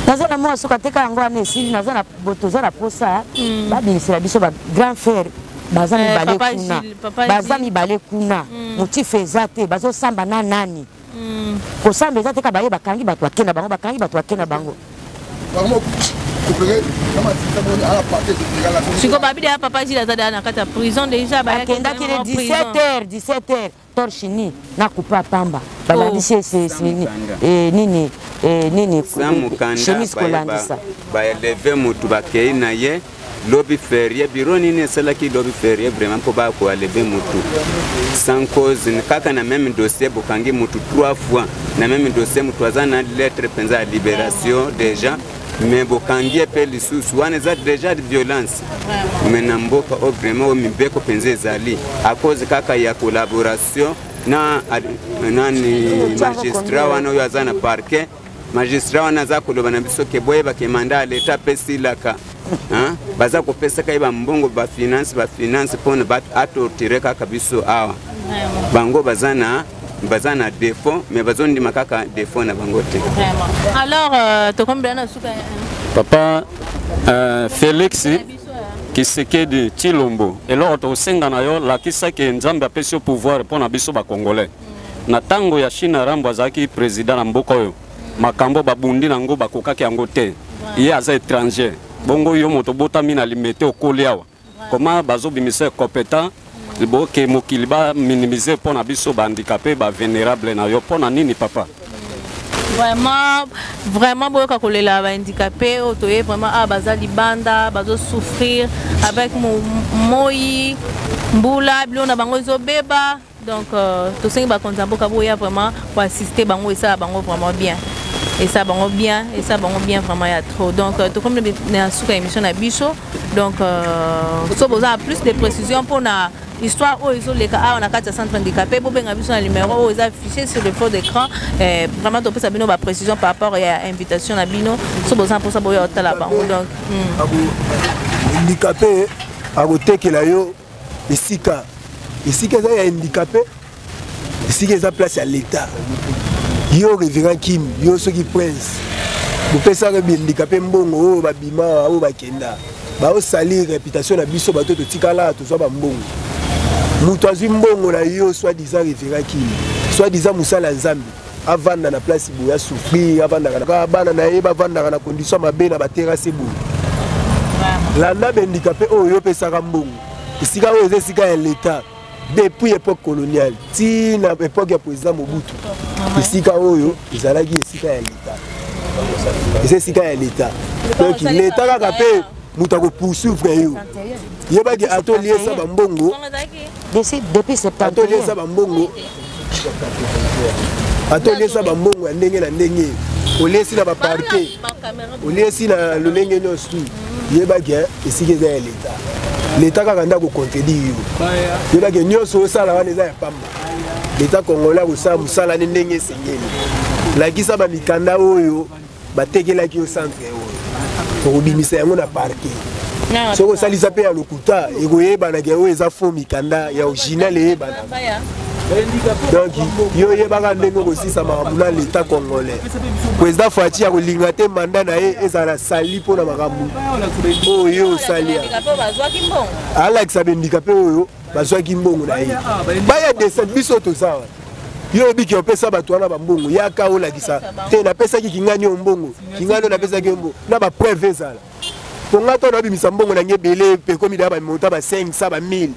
S7: Naza na mwa suka te, ka yango wana esili. Naza na toza na posa babimisela biso ba grand frère. Baza mibale kuna, baza mibale kuna, motif eza te, bazosamba na nani? Kosamba eza te, ka baye bakangi bato bake na bango, bakangi bato bake na bango.
S2: Sikoyo babi deya papa Gilles aza deya na kati ya prison déjà.
S7: Akendaki le 17 heures, 17 heures, torche ni na kupa pamba, balandisi ye nini nini, chemise kolandisa.
S6: Baeleve motu bakei na ye lobi férié. Bureau nini esalaki lobi férié vraiment mpo bakoenlever mutu sans cause, kaka na même dossier? Bokangi mutu trois fois na même dossier. Mutu aza na lettre mpenza ya libération déjà, mais bokangi ye mpe lisusu. Wana eza déjà violence. Mais na mboka oyo vraiment, oyo mibeko mpenza ezali, à cause kaka ya collaboration na nani, magistrat wana oyo aza na parquet. Magistrat wana aza koloba na biso ke boyebaka mandat ya leta apesilaka, baza kopesaka ye bambongo, bafinance, bafinance mpona atorturer kaka biso awa. Bango baza na défaut, mais bazondima kaka défaut na bango te.
S2: Alors tokomi na suka.
S3: Papa Félix Tshisekedi Tshilombo, eloko tokosenga na yo, lakisaki Nzambe apesi yo pouvoir mpo na biso Bacongolais. Na ntango ya Chine, Rambo azalaki président na mboka oyo, makambo babundi nango bakokaki yango te. Ye aza étranger. Bongo yo moto obotami na Limete, okoli awa, koma bazobimisa compétent boke mokili, baminimiser mpo na biso bahandicapé, bavulnérable na yo, mpo na nini, papa?
S2: Vraiment, vraiment, boyoka kolela bahandicapé oyo toye vraiment awa. Baza libanda, bazosouffrir avec moi, mbula, biloko na bango ezobeba. Donc tosengi bakonzi ya mboka boya vraiment koassister bango. Esala bango vraiment bien, esala bango bien, esala bango bien vraiment ya trop. Donc tokomi na suka émission na biso. Donc so boza na plus de précision mpona histoire oyo ezoleka awa na kati ya centre handicapé, bobenga biso na numéro oyo eza affiché sur le fond d'écran. Vraiment topesa bino baprécision par rapport ya invitation na bino, so boza mposa boya otala bango. Donc
S4: Handicapé akotekela yo esika, esika eza ya handicapé, esika eza place ya l'État. Yo révérend Kim, yo soki prince, bopesaka bahandicapé mbongo oyo babima, oyo bakenda, baosali réputation na biso. Bato totikala tozwa bambongo, moto azwi mbongo na yo, soit disant révérend Kim, soit disant mosala ya Nzambe, avanda na place boye, asouffrir, avandaka, bana na ye bavandaka na condition mabe na baterrasse boye. Landa bahandicapé oyo opesaka mbongo. Esika oyo eza esika ya l'État depuis époque coloniale ti na époque ya président Mobutu. Esika oyo ezalaki esika ya l'État, eza esika ya l'État. Donc l'État kaka mpe moto akopoursuivre yo. Yebaki ata oliesa bambongo, ata oliesa bambongo, ata oliesa bambongo ya ndenge na ndenge, oliesi na baparquet, oliesi na lolenge nyonso tu, yebaki esika eza ya l'État. L'État kaka nde akocontredire yo. Yebaki nyonso osala wana eza ya pamba. L'État congolais akosala mosala ne ndenge esengeli. Lakisa bamikanda oyo batekelaki yo centre oyo, okobimisa yango na parquet. Soki osalisa mpe ya lokuta, ekoyebanaka oyo eza faux, mikanda ya original eyebanaka. Donc yo oyebaka ndenge okosisa makambo na l'État congolais. Président Fatshi akolinga te mandat na ye ezala sali mpona makambo oyo osali. Alakisa bahandicapé oyo bazwaki mbongo na ye, baya descendre. Biso toza wana. Yo oyebiki opesa bato wana bambongo, yaka olakisa te. Napesaki kingani oyo mbongo, kingani oyo napesaki yo mbongo na bapreuve ezala. Mpo nga to nabimisa mbongo na nge ebele mpe ekomi deya bamonta ba 500, ba 1000,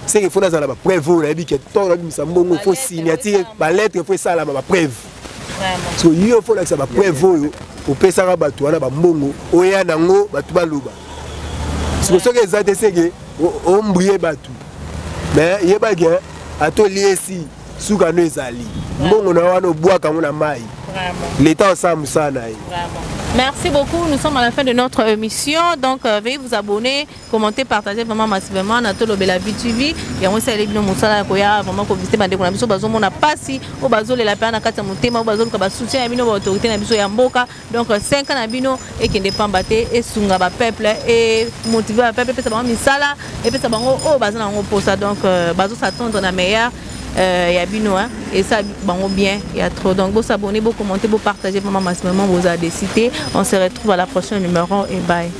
S4: seke fo nazala bapreuve oyo nayebi ke to nabimisa mbongo, fo signature, balettre fo esalama, bapreuve. So yo fo olakisa bapreuve oyo opesaka bato wana bambongo, oya nango, bato baloba. Siko soki eza te, seke ombrie bato. Mais yebaki ata oliesi, suka no ezali mbongo na wana, obwaka yango na mai. L'État osala mosala na ye.
S2: Merci beaucoup. Nous sommes à la fin de notre émission. Donc, veuillez vous abonner, commenter, partager vraiment massivement. Na Tolobela VTV. Et on s'est bino musala koya vraiment ko visiter bande na biso bazo mona pasi o bazo lela pe na kati ya motema, o bazo ba soutien ya bino ba autorité na biso ya mboka. Donc 5 ans na bino ekende pamba te, esunga ba peuple et motiver ba peuple, pesa bango misala et pesa bango o bazo na ngo posa. Donc bazo s'attendre na meilleur ya bino, hein, et ça bango bien il y a trop. Donc vous s'abonner, vous commenter, vous partager vraiment massivement, vous avez décidé. On se retrouve à la prochaine numéro et bye.